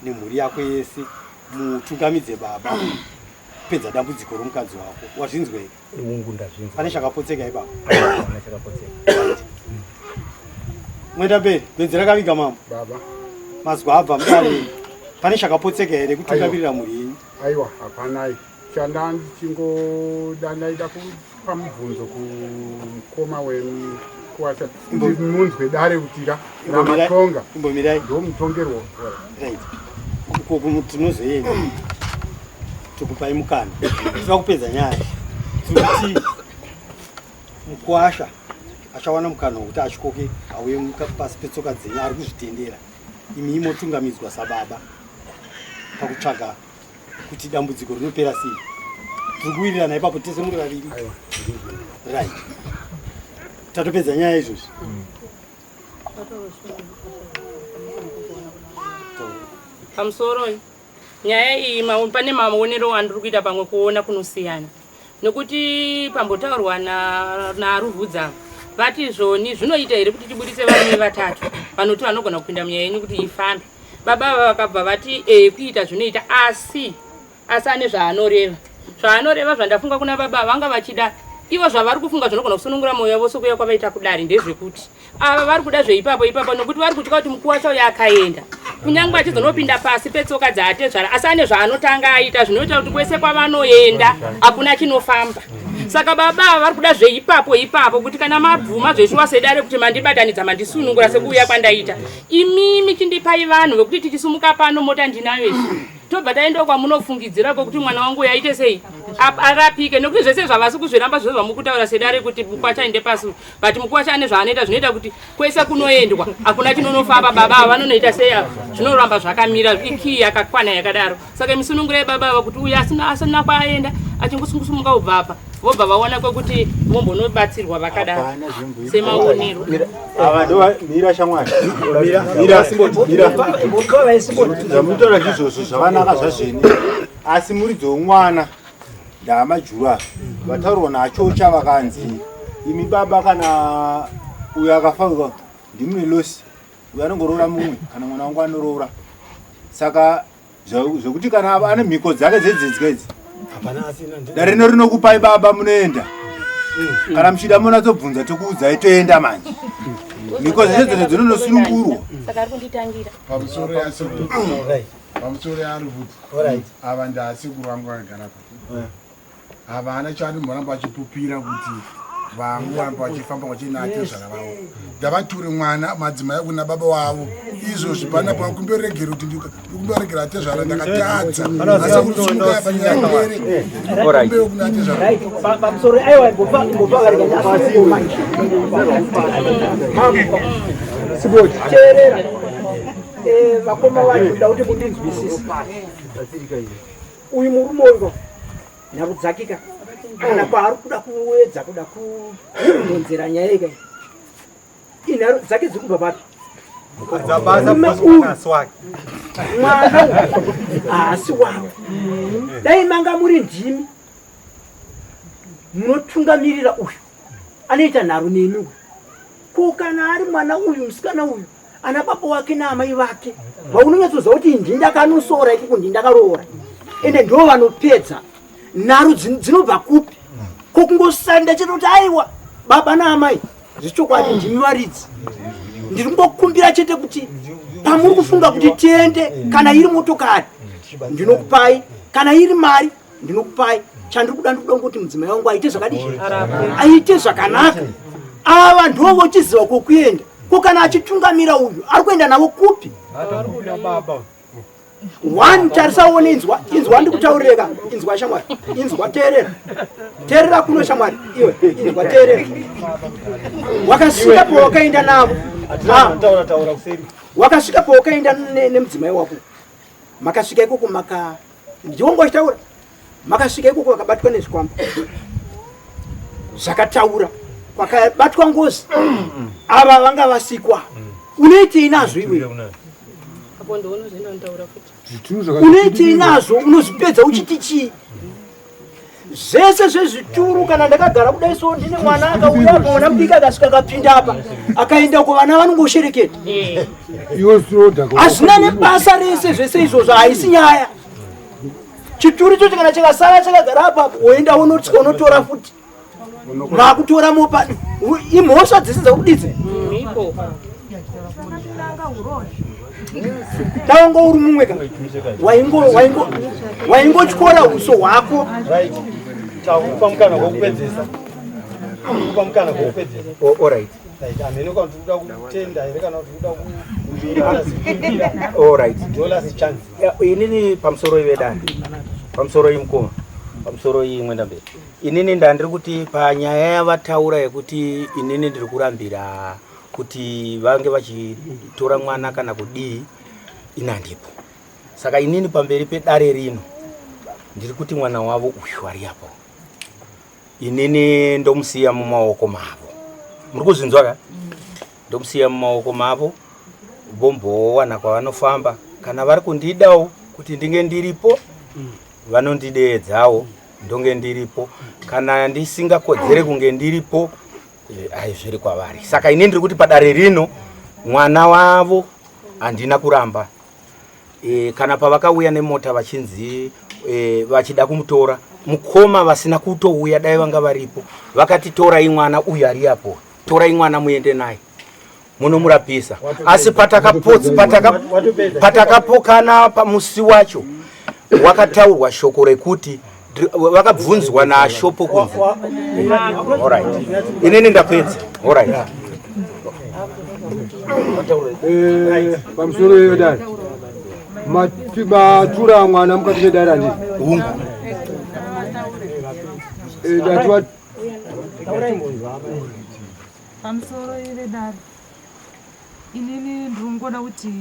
[SPEAKER 13] nemhuri yako yese mutungamidze baba kupedza dambudziko romukadzi wako wazvinzwa here
[SPEAKER 12] Ungu ndazvinzwa.
[SPEAKER 13] Pane chakapotseka ipapo.
[SPEAKER 12] Hapana chakapotseka.
[SPEAKER 13] Mwenda mberi, gwenzi rakaviga mambo.
[SPEAKER 4] Baba.
[SPEAKER 13] Mazwa abva mudare. Pane chakapotseka here kutungamirira mhuri yenyu?
[SPEAKER 4] Aiwa, hapanai. Chanda ndichingoda ndaida kupa mubvunzo kumukoma wemukuwasha kuti munzwe dare kuti ra ramatonga.
[SPEAKER 13] Imbomirai.
[SPEAKER 4] Ndomutongerwo.
[SPEAKER 13] Right. Uko tinozoenda. Tokupai mukana. Tinoda kupedza nyaya. Tikuti mukwasha achawana mukana wekuti atyoke auye pasi petsoka dzenyu ari kuzvitendera. Imi motungamidzwa sababa pakutsvaga kuti dambudziko rinopera sei. Tiri kuwirirana ipapo tese muri vaviri. Right. Tatopedza nyaya izvozvi.
[SPEAKER 6] Pamusoro nyaya iyi pane maonero andiri kuita pamwe kuona kunosiyana nekuti pambotaurwa naRuvhudza vati zvoni zvinoita here kuti tibudise varume vatatu vanoti vanogona kupinda munyaya yenyu kuti ifambe baba ava vakabva vati e kuita zvinoita asi asi ane zvaanoreva zvaanoreva zvandafunga kuna baba vanga vachida ivo zvavari kufunga zvinogona kusunungura mwoyo yavo sokuya kwavaita kudari ndezvekuti ava vari kuda zveipapo ipapo nokuti vari kutya kuti mukuwasha uyo akaenda kunyange achizonopinda pasi petsoka dzaatezvara asi ane zvaanotanga aita zvinoita kuti kwese kwavanoenda hakuna chinofamba saka baba ava vari kuda zveipapo ipapo kuti kana mabvuma zveshuwa sedare kuti mandibatanidza mandisunungura sekuuya kwandaita imimi chindipai vanhu vekuti tichisumuka pano mota ndinayo izvi tobva taenda kwamunofungidzira kwekuti mwana wangu uyu aite sei arapike nekuti zvese zvavasi kuzviramba zvose zvamukutaura sedare kuti mukwasha aende pasi but mukwasha ane zvaanoita zvinoita kuti kwese kunoendwa hakuna chinonofamba baba ava vanonoita sei ava zvinoramba zvakamira ikii yakakwana yakadaro saka misunungurai baba ava kuti uyu asina asina kwaaenda achingosungusunguka ubva apa vobva vaona kwekuti vombonobatsirwa vakadaro semaonero
[SPEAKER 10] Ava ndo mira shamwari. Mira, mira, mira. Zvamunotaura ndizvozvo zvakanaka zvazveni. Asi muridzi womwana ndaamajura vataurwa nachocha vakanzi imi baba kana uyo akafa ndimune losi uyo anongoroora mumwe kana mwana wangu anoroora saka zvekuti kana ane mhiko dzake dzedzidya idzi dare rino rinokupai baba munoenda kana muchida munatsobvunza tokuudzai toenda manje mhiko dzese dzene dzinonosunungurwa
[SPEAKER 6] saka ari kunditangira
[SPEAKER 4] pamusoro yasekuru pamusoro yaarivhudzi ava ndaasekuru vangu vakagara pa havana chanomboramba vachipupira kuti vangu varamba vachifamba vachinatezvara vavo ndavature mwana madzimai kuna baba wavo izvozvi pana pakumboregera kuti ndikumboregera atezvara ndakatadza asi kusunga panyaya mberi ndikumbeo kuna atezvara
[SPEAKER 5] pamusoro aiwa ngobva teerera vakoma vacho da kuti mundinzwisise uyu murume uyu nyakudzakika kana kwaari kuda kuedza kuda kudonzera nyaya ika inharo dzake dziri kubva papi Murume uyu mwana uyu haasi wako dai manga muri ndimi munotungamirira uyu anoita nharo nemi uyu ko kana ari mwana uyu musikana uyu ana baba wake naamai vake vaunonyatsoziva kuti ndini ndakanosora ikoko ndini ndakaroora ende ndo vanopedza nharo dzinobva kupi ko kungosanda chete kuti aiwa baba naamai zvechokwadi ndimi varidzi ndiri kungokumbira chete kuti pamuri kufunga kuti tiende kana iri motokari ndinokupai kana iri mari ndinokupai chandiri kuda ndikuda kungoti mudzimai wangu aite zvakadii aite zvakanaka ava ndo vochiziva kwokuenda ko kana achitungamira uyu ari kuenda navo kupi one tarisa uone inzwa inzwa ndikutaurireka inzwa shamwari inzwa teerera teerera kuno shamwari iwe inzwa teerera wakasvika pawakaenda navo. Wakasvika pawakaenda nemudzimai wako, makasvika ikoko maka ndiwongo achitaura, makasvika ikoko vakabatwa nezvikwambo zvakataura, kwakabatwa ngozi, ava vanga vasikwa. Unoitei nazvo iwe? Unoitei nazvo? Unozvipedza uchiti chii? Zvese zvezvituru, kana ndakagara kudai so, ndine mwana akauya apa, mwana mudiki akasvika akapinda apa, akaenda uko, vana vanongoshereketa, hazvina nebasa rese. Zvese izvozvo haisi nyaya. Chituru ichocho kana chikasara chakagara apa, woenda unotsika unotora futi, makutora mopa imhosva dzese dzakudidzi. Tawango uri mumwe ka waingotyora uso hwako.
[SPEAKER 13] Takupa mukana wekupedzesa. Kupa mukana wekupedzesa.
[SPEAKER 1] Alright.
[SPEAKER 13] Hameno kana tikuda kutenda here kana kuti kuda kukumbira.
[SPEAKER 1] Alright.
[SPEAKER 13] Dollars chance.
[SPEAKER 1] Inini pamusoro ivedare. Pamusoro imukoma. Pamusoro imwenda mberi. Inini ndandiri kuti panyaya yavataura yekuti inini ndiri kurambira kuti vange vachitora mwana kana kudii, inandipo. Saka inini pamberi pedare rino ndiri kuti mwana wavo uyu ari apo, inini ndomusiya mumaoko mavo. Muri kuzvinzwa ka? Ndomusiya mumaoko mavo, vombowana kwavanofamba. Kana vari kundidawo kuti ndinge ndiripo, vanondideedzawo, ndonge ndiripo. Kana ndisingakodzere kunge ndiripo, ai zviri kwavari. Saka ini ndiri kuti padare rino mwana wavo handina kuramba. Kana pavakauya nemota vachinzi vachida kumutora, mukoma vasina kutouya, dai vanga varipo vakati torai mwana uyu ari apo, torai mwana muende naye munomurapisa. Asi patakapokana pamusi wacho wakataurwa shoko rekuti vakabvunzwa nashopo kunzi. Alright, inini ndapedza. Alright.
[SPEAKER 3] Pamusoro iyo dare, matura mwana mukati medare handii?
[SPEAKER 1] Hungu.
[SPEAKER 3] Ndati
[SPEAKER 9] Pamusoro ive dare, inini ndiri kungoda kuti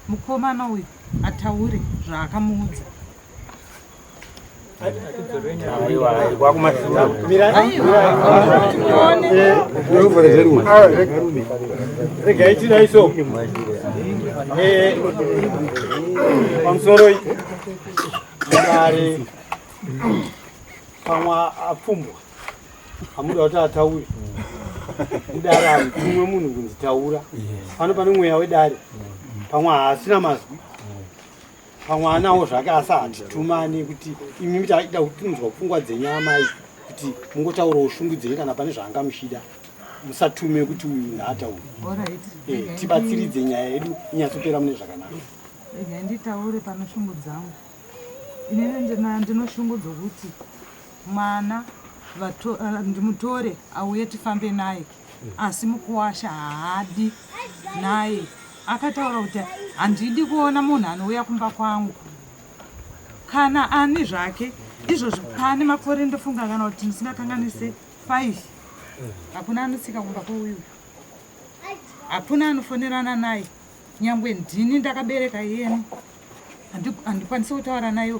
[SPEAKER 9] mukomana uyu ataure zvaakamuudza.
[SPEAKER 1] Aiwa, kwakumashure.
[SPEAKER 9] Aiwa.
[SPEAKER 8] Regai tidai so. Pamusoro mudare,
[SPEAKER 13] pamwe apfumbwa, hamuda kuti ataure mudare, hamutumwe munhu kunzi taura pano. Pane mweya wedare, pamwe haasina mazwi, pamwe anawo zvake, asi hatitumane kuti imi taida kuti tinzwa pfungwa dzenyu amai, kuti mungotaurawo shungu dzenyu kana pane zvaanga muchida. Musatume kuti uyu ngaataure.
[SPEAKER 9] Alright.
[SPEAKER 13] Tibatsiridze nyaya yedu inyatsopera mune zvakanaka.
[SPEAKER 9] Regai nditaure pane shungu dzangu. Inini ndino shungu dzokuti mwana ndimutore auye tifambe naye, asi mukuwasha haadi naye. Akataura kuti handidi kuona munhu anouya kumba kwangu kana ani zvake. Izvozvi pane makore, ndofunga kana kuti ndisingakanganise, 5, hakuna anotsika kumba kweuyu, hakuna anofonerana naye. Nyangwe ndini ndakabereka iyeni, handikwanisi kutaura naye.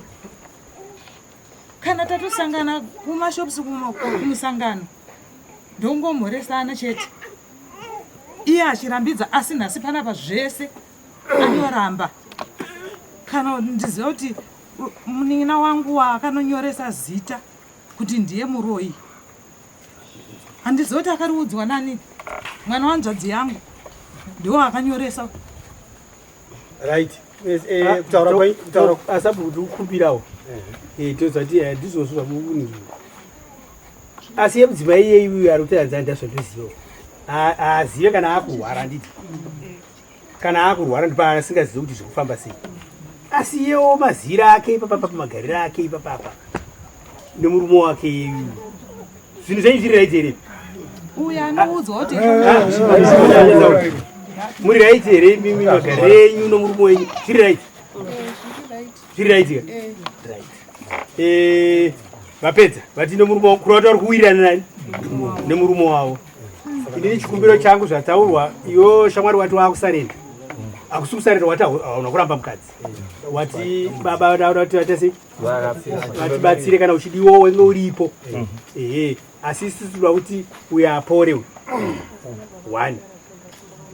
[SPEAKER 9] Kana tatosangana kumashops, kumusangano, ndongomhoresana chete, iye achirambidza. Asi nhasi panapa zvese anoramba. Kana ndiziva kuti munin'ina wangu waakanonyoresa zita kuti ndiye muroyi, handiziva kuti akariudzwa nani. Mwana wanzvadzi yangu ndiwo akanyoresa.
[SPEAKER 8] Right. Kutaura kutaura asabva kuti ukumbirawo, tozati ndizvozvo zvamuningira, asi yemudzimai iyeyi uyu ari kutaridza ndazvandozivawo, haazive kana akurwara. Handiti kana akurwara ndipo asingazivi kuti zvikufamba sei? Asi iyewo mazira ake ipapapa, magariro ake ipapapa nemurume wake iyeyu, zvinhu zvenyu zviri right here?
[SPEAKER 9] Uyu anoudzwa kuti
[SPEAKER 8] Muri right here imimi? Magariro enyu nomurume wenyu zviri right? Zviri right ka? Right. Vapedza vati nemurume wavo, kureva kuti vari kuwirirana nani nemurume wavo. Inini chikumbiro changu, zvataurwa iwo shamwari wati waakusarenda. Hakusi kusarira wati hauna kuramba mukadzi. Wati baba vada kuti vaite sei? Vatibatsire kana uchidiwa wenge uripo. Ehe, asi isusu tinoda kuti uyo apore uyu. One.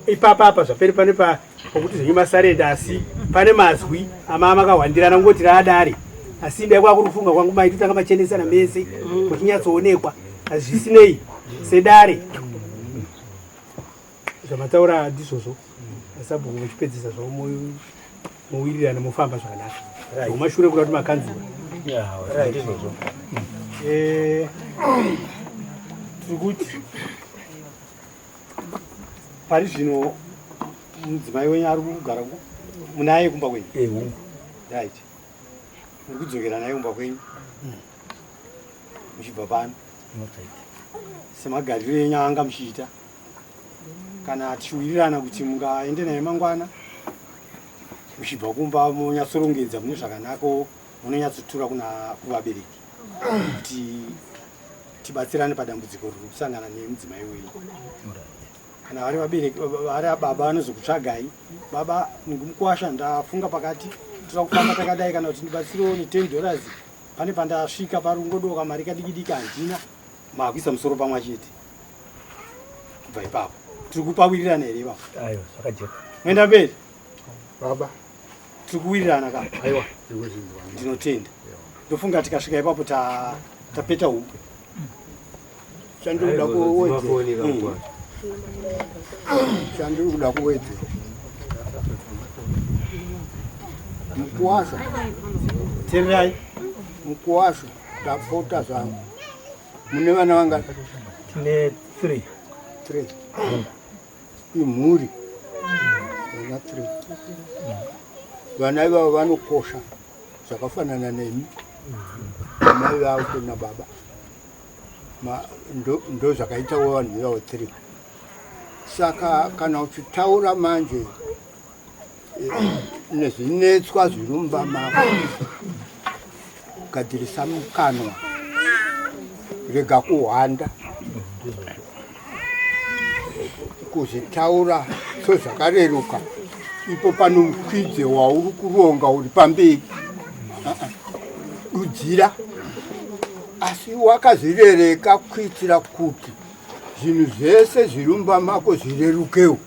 [SPEAKER 8] Ipapa apa zvaperi pane pa pokuti zvenyu masarenda asi pane mazwi ama makahwandirana kungoti raadare. Asi dai kwakuri kufunga kwangu mai totanga machenesana mese muchinyatsoonekwa. Asi zvisinei sedare zvamataura ndizvozvo asabhuku muchipedzisa zvavo mowirirana mofamba zvakanaka zvomashure kuda kuti makanzura
[SPEAKER 1] ndizvozvo
[SPEAKER 8] eh, tiri kuti
[SPEAKER 13] pari zvino mudzimai wenyu ari kugara munaye kumba kwenyu
[SPEAKER 1] eh,
[SPEAKER 13] right muri kudzokera naye kumba kwenyu muchibva pano semagariro enyu anga muchiita kana tichiwirirana kuti mungaende naye mangwana muchibva kumba monyatsorongedza mune zvakanaka munonyatsotura kuna kuvabereki kuti tibatsirane padambudziko riri kusangana nemudzimai wenyu kana vari vabereki vari baba vanozokutsvagai baba mukwasha ndafunga pakati toda kufamba takadai kana kuti ndibatsirewo ne 10 dollars pane pandasvika parungodoka mari kadikidiki handina makuisa musoro pamwe chete kubva ipapo tiri kupawirirana here ipapo
[SPEAKER 1] ayo zvakajeka
[SPEAKER 13] mwenda mberi
[SPEAKER 4] baba
[SPEAKER 13] tiri kuwirirana ka
[SPEAKER 4] aiwa
[SPEAKER 13] ndinotenda ndofunga tikasvika ipapo tapeta hupe
[SPEAKER 2] chandiri kuda kuwedzera chandiri kuda kuwedzera mukuwasha
[SPEAKER 13] tererai
[SPEAKER 2] mukuwasha ndapota zvangu mune vana vangani
[SPEAKER 1] tine three
[SPEAKER 2] three imhuri vana three vana ivavo vanokosha zvakafanana nemi amai vavo nababa ndo zvakaitawo vanhu ivavo three saka kana uchitaura manje eh, nezvinetswa zviri mumba mako gadzirisa mukanwa rega kuhwanda kuzvitaura sezvakareruka ipo pano mukwidze wauri kuronga uri pamberi dudzira asi wakazvirereka kuitira kuti zvinhu zvese zviri mumba mako zvirerukewo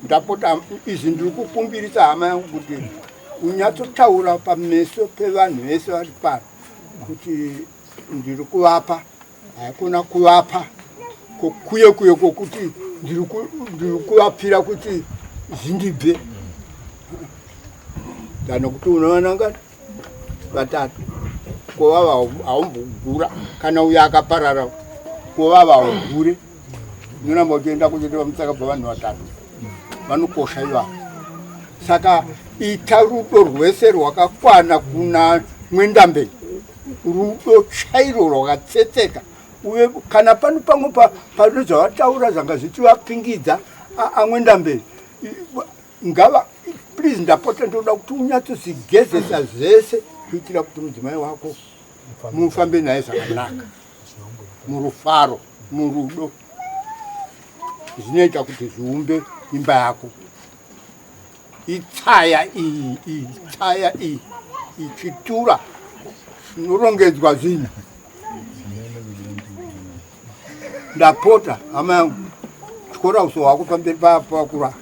[SPEAKER 2] ndapota izvi ndiri kukumbirisa hama yangu kuti unyatsotaura pameso pevanhu vese vari pano kuti ndiri kuvapa haikona kuvapa kuye kuye kwokuti ndiri kuvapira kuti zvindibve than kuti unowana ngani vatatu kovava haumbogura kana uyo akaparara kovava haugure unoramba uchienda kuchete pamusaka pavanhu vatatu vanokosha ivavo saka ita rudo rwese rwakakwana kuna mwendamberi rudo chairo rwakatsetseka uye kana pano pamwe pane zvavataura zvanga zvichivapingidza amwendamberi ngava please ndapota ndoda kuti unyatsozvigezesa zvese kuitira kuti mudzimai wako mufambe naye zvakanaka murufaro murudo zvinoita kuti zviumbe imba yako itsaya iyi itsaya iyi ichitura zvinorongedzwa zvinhu ndapota hama yangu tyora uso hwako pamberi pavakura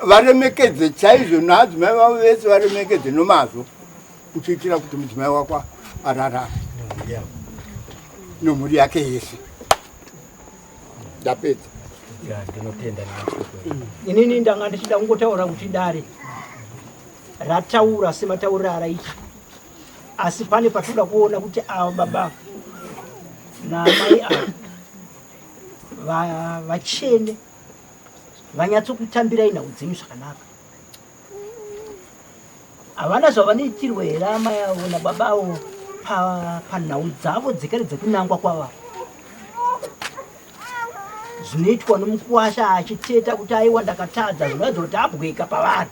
[SPEAKER 2] varemekedze chaizvo naadzimai vavo vese varemekedze nomazvo uchiitira kuti mudzimai wako ararame nomhuri yake yese ndapedza
[SPEAKER 1] ndinotenda
[SPEAKER 5] inini ndanga ndichida kungotaura kuti dare rataura sematauriro araita asi pane patoda kuona kuti ava baba naamai ava vachene vanyatsokutambirai nhau dzenyu zvakanaka havana zvavanoitirwa here amai avo nababa avo panhau dzavo dzekare dzekunangwa kwavavo zvinoitwa nomukuwasha achiteta kuti aiwa ndakatadza zvinoratidza kuti abweka pavari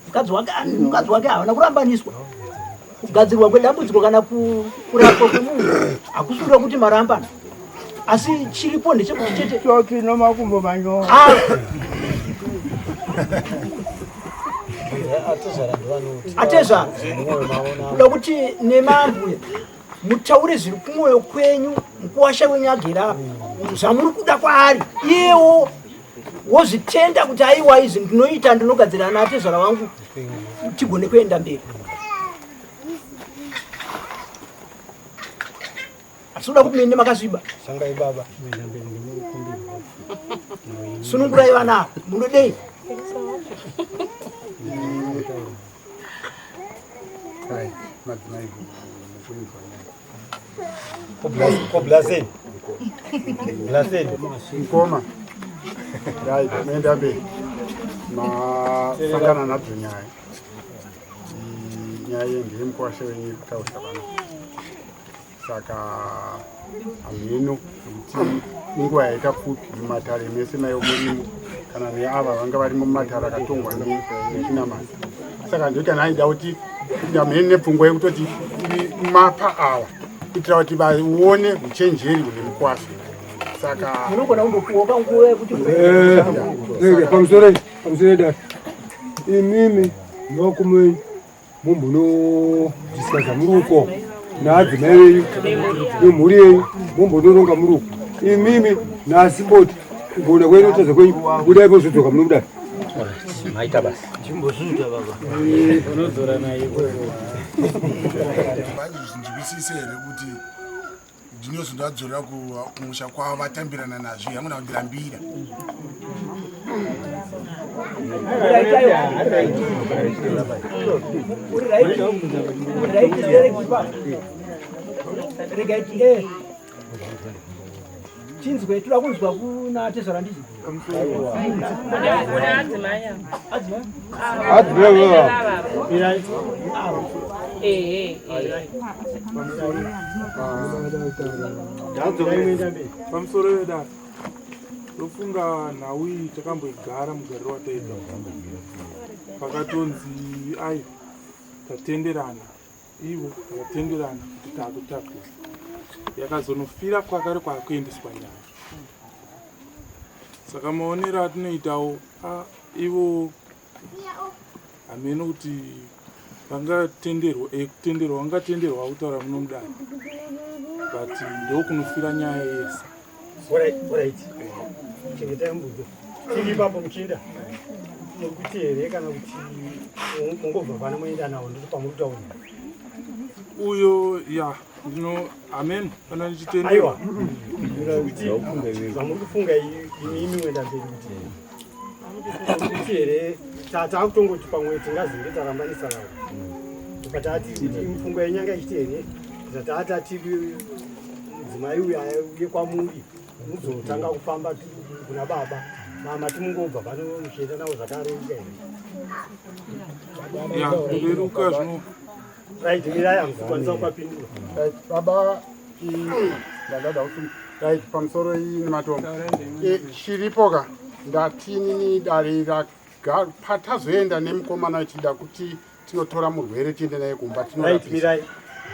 [SPEAKER 5] mukadzi wake mukadzi wake havana kurambaniswa kugadzirwa kwedambudziko kana kurapwa kwemunhu hakusi kuda kuti marambana Asi chiripo ndechekuti chete
[SPEAKER 2] Toki nomakumbo manyoro.
[SPEAKER 5] Ah. Atezvara, kuda kuti nemambuya mutaure zviri kumwoyo kwenyu, mukuwasha wenyu agere apa, zvamuri kuda kwaari, iyewo wozvitenda kuti aiwa, izvi ndinoita, ndinogadzira naatezvara wangu tigone kuenda mberi. Hatinoda kuti muende makasviba.
[SPEAKER 8] Sangai baba.
[SPEAKER 5] Sunungurai vana ava, munodei?
[SPEAKER 4] Right, madzimai mukuinzwa nyaya.
[SPEAKER 13] Ko Blaseni. Blaseni.
[SPEAKER 4] Mukoma. Right, muenda mberi. Masangana nadzo nyaya. Nyaya iyi ndeye mukwasha wenyu iri kutaurisa pano. Saka hameno kuti inguva yaita pfupi mumatare mese maivo murimo kana neava vanga varimo mumatare akatongwa nechinamasa. Saka ndiyo kana aida kuti hameno nepfungwa yekutoti mapa ava kuitira kuti vaone uchenjeri hune mukwasha. Saka
[SPEAKER 5] munogona kundopuwa kanguva yekuti
[SPEAKER 3] Pamusoro pamusoro dare, imimi nevakomei mumbonodiscussa muri uko naadzimai venyu nemhuri yenyu, mumbonoronga muri uko imimi nasimboti kugona kwenyu kutadza kwenyu, budai pozodzoka muno mudare.
[SPEAKER 1] Maita basa.
[SPEAKER 5] Chimbozviita baba.
[SPEAKER 12] Unodzora naye.
[SPEAKER 4] Vazvinzwisise here kuti ndinozondadzorera kumusha kwavo vatambirana nazvo yangona kundirambira?
[SPEAKER 5] Uri right, uri right, regai tinzwe, toda kunzwa kuna tezvara ndizi.
[SPEAKER 6] Kuna adzimai.
[SPEAKER 5] Adzimai.
[SPEAKER 6] Adzimai. Ehe.
[SPEAKER 14] Pamusoro vedare, ndofunga nhau iyi takamboigara mugariro wataita, pakatonzi ai tatenderana, ivo vakatenderana kuti taakutakura, yakazonofira kwakare kwakuendeswa nyaya. Saka maonero atinoitawo, ivo hameno kuti vangatenderwa, kutenderwa vangatenderwa kutaura muno mudare, but ndokunofira nyaya yese.
[SPEAKER 8] Alright. Chengetai mbudzo. Tiri ipapo muchinda. Muri kuti here kana kuti mungobva pano moenda nawo ndiri pamuri kutaura?
[SPEAKER 14] Uyo ya ndino amen kana ndichitenderwa.
[SPEAKER 8] Aiwa. Kuti zvamuri kufunga imi imi mwenda mberi kuti kuti here taakutongoti pamwe tingazenge tarambanisa navo. But ati kuti mifungo yenyanga ichiti here zvatati ati mudzimai uyu auye kwamuri muzotanga kufamba kuna baba mama timungobva pano muchienda navo zvakareruka here?
[SPEAKER 14] Ya, kureruka zvino.
[SPEAKER 8] Right, mirai, hamukwanisa kupapindura.
[SPEAKER 4] Right, baba, ndadada kuti right pamusoro iyi nematombo. Chiripo ka ndatinini dare patazoenda nemukomana ichida kuti tinotora murwere tiende naye kumba.
[SPEAKER 8] Right,
[SPEAKER 4] tinorapisa.
[SPEAKER 8] mirai.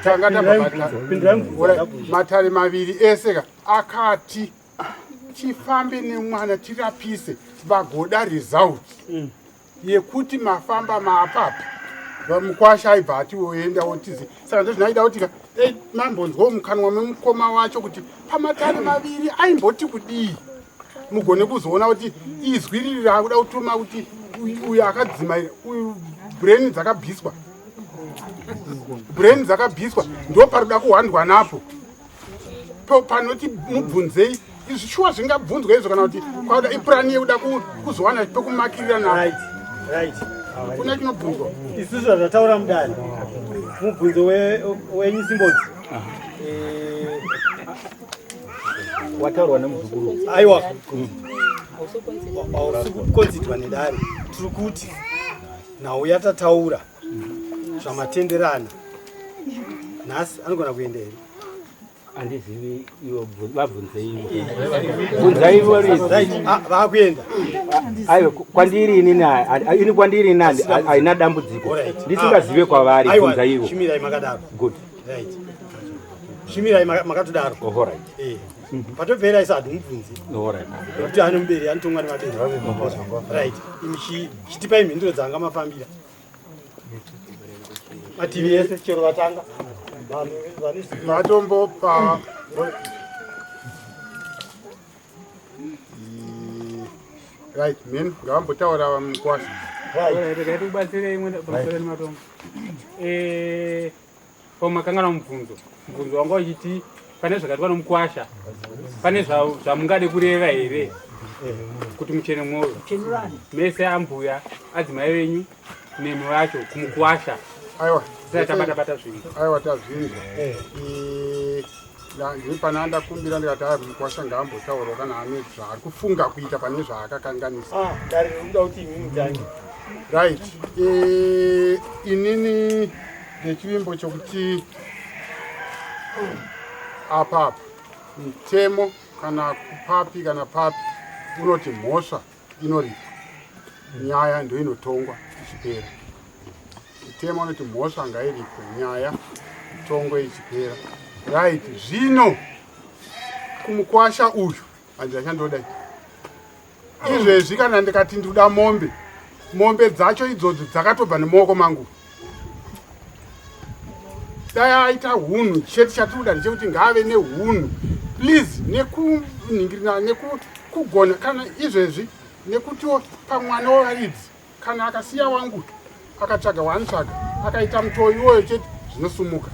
[SPEAKER 4] Tanga
[SPEAKER 8] Pindurai
[SPEAKER 4] tabva
[SPEAKER 8] mubvunzo, pindurai mubvunzo,
[SPEAKER 4] Alright,
[SPEAKER 8] ndabvunza.
[SPEAKER 4] matare maviri ese ka akati tifambe nemwana tirapise, vagoda result yekuti mafamba maapapa mukwasha aibva ati oenda otizi. Saka ndozvinaida kuti ka mambonzwawo mukanwa memukoma wacho kuti pamatare maviri aimboti kudii, mugone kuzoona kuti izwi riri raakuda kutuma kuti uyu akadzima uyu brain dzakabviswa, brain dzakabviswa, ndo parikuda kuhwandwa napo. Panoti mubvunzei izvi shuwa zvingabvunzwa izvo kana kuti kwakuda ipurani yekuda kuzowana pekumakirira napo.
[SPEAKER 8] Right.
[SPEAKER 4] Kuna chinobvunzwa.
[SPEAKER 8] Isusu zvataura mudare, mubvunzo wenyu simbodzi
[SPEAKER 1] Wataurwa nemuzukuru.
[SPEAKER 13] Aiwa, hausi kukonzidwa nedare. Tiri kuti nhau yatataura zvamatenderana nhasi anogona kuenda here?
[SPEAKER 1] Handizivi ivo, vabvunze ivo, bvunza ivo ridzi.
[SPEAKER 13] Right, vakuenda.
[SPEAKER 1] Aiwa, kwandiri inini ini kwandiri ini haina dambudziko
[SPEAKER 13] Alright.
[SPEAKER 1] ndisingazive kwavari.
[SPEAKER 13] Aiwa,
[SPEAKER 1] Bvunza ivo.
[SPEAKER 13] Chimirai makadaro.
[SPEAKER 1] Good.
[SPEAKER 13] Right. Chimirai makatodaro.
[SPEAKER 1] Oh, alright.
[SPEAKER 13] Eh. Patopera isa hatimubvunzi.
[SPEAKER 1] Alright.
[SPEAKER 13] Nekuti ane mubereki anotongwa nevabereki. Right. Imi chitipai mhinduro dzanga mafambira. Mativi ese chero vatanga.
[SPEAKER 4] Vatombopa right men ngavambotaura mukwasha.
[SPEAKER 12] Regai tikubatsirei imwe pamusoro nematombo. Eh, pamakangana mubvunzo. Mubvunzo wanga uchiti pane zvakaitwa nomukwasha. Pane zvamungade kureva here kuti muchene mwoyo. Mese ambuya, adzimai venyu nemi vacho kumukwasha.
[SPEAKER 4] Aiwa.
[SPEAKER 12] Tisati tabata bata zvinhu.
[SPEAKER 4] Aiwa tazvinzwa. Eh, ndini pana ndakumbira ndikati aya mukwasha ngaambotaurawo kana ane zvaari kufunga kuita pane zvaakakanganisa.
[SPEAKER 13] Ah, dare rinoda kuti imi mutange.
[SPEAKER 4] Right. Eh, inini ndechivimbo chokuti apa apa mutemo kana papi kana papi unoti mhosva inoripwa nyaya ndoinotongwa ichipera. Mutemo unoti mhosva ngairipwe nyaya itongwe ichipera. Right, zvino kumukwasha uyu handina chandoda izvezvi kana ndikati ndikuda mombe, mombe dzacho idzodzo dzakatobva nemuoko mangu. Dai aita hunhu chete, chatinoda ndechekuti ngaave nehunhu please, nekuningirina nekugona kana izvezvi, nekutiwo pamwana wevaridzi kana akasiya wangu akatsvaga waanotsvaga akaita mutoo iwoyo chete zvinosumuka.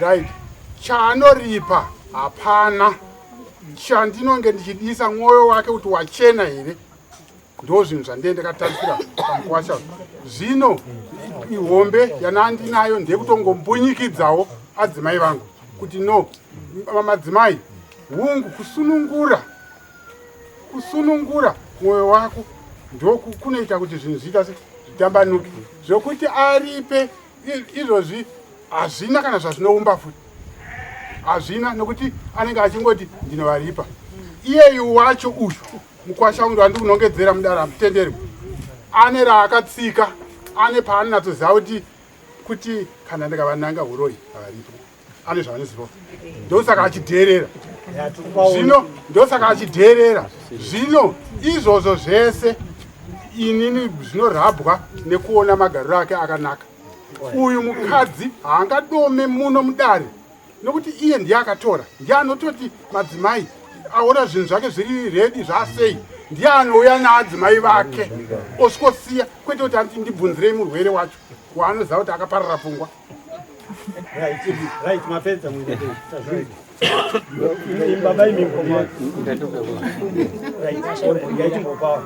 [SPEAKER 4] Right, chaanoripa hapana chandinonge ndichidisa mwoyo wake kuti wachena here, ndo zvinhu zvandee ndakatarisira pamukwasha. Zvino ihombe yanandinayo ndeyekutongombunyikidzao adzimai vangu kuti no madzimai hungu kusunungura kusunungura mwoyo wako ndokunoita kuti zvinhu zviita zvitambanuke. Zvokuti aripe izvozvi hazvina kana zvazvinoumba futi hazvina, nokuti anenge achingoti ndinovaripa. Iyeyu wacho uyu mukwasha uyu wandiri kunongedzera mudara mutenderwi ane raakatsika, ane paanonatsoziva kuti kana ndikavananga uroyi havaripo, ane zvavanoziva, ndosaka achidheerera zvino, ndosaka achidheerera zvino. Izvozvo zvese inini zvinorabwa nekuona magariro ake akanaka. Uyu mukadzi haangadome muno mudare nokuti iye ndiye akatora, ndiye anototi madzimai aona zvinhu zvake zviri redi zvasei, ndiye anouya naadzimai vake osvikosiya, kwete kuti anti ndibvunzirei murwere wacho waanoziva kuti akaparara pfungwa.
[SPEAKER 13] Right, mapedza mwene. Baba imi mukoma. Right, ngaitimbopawa.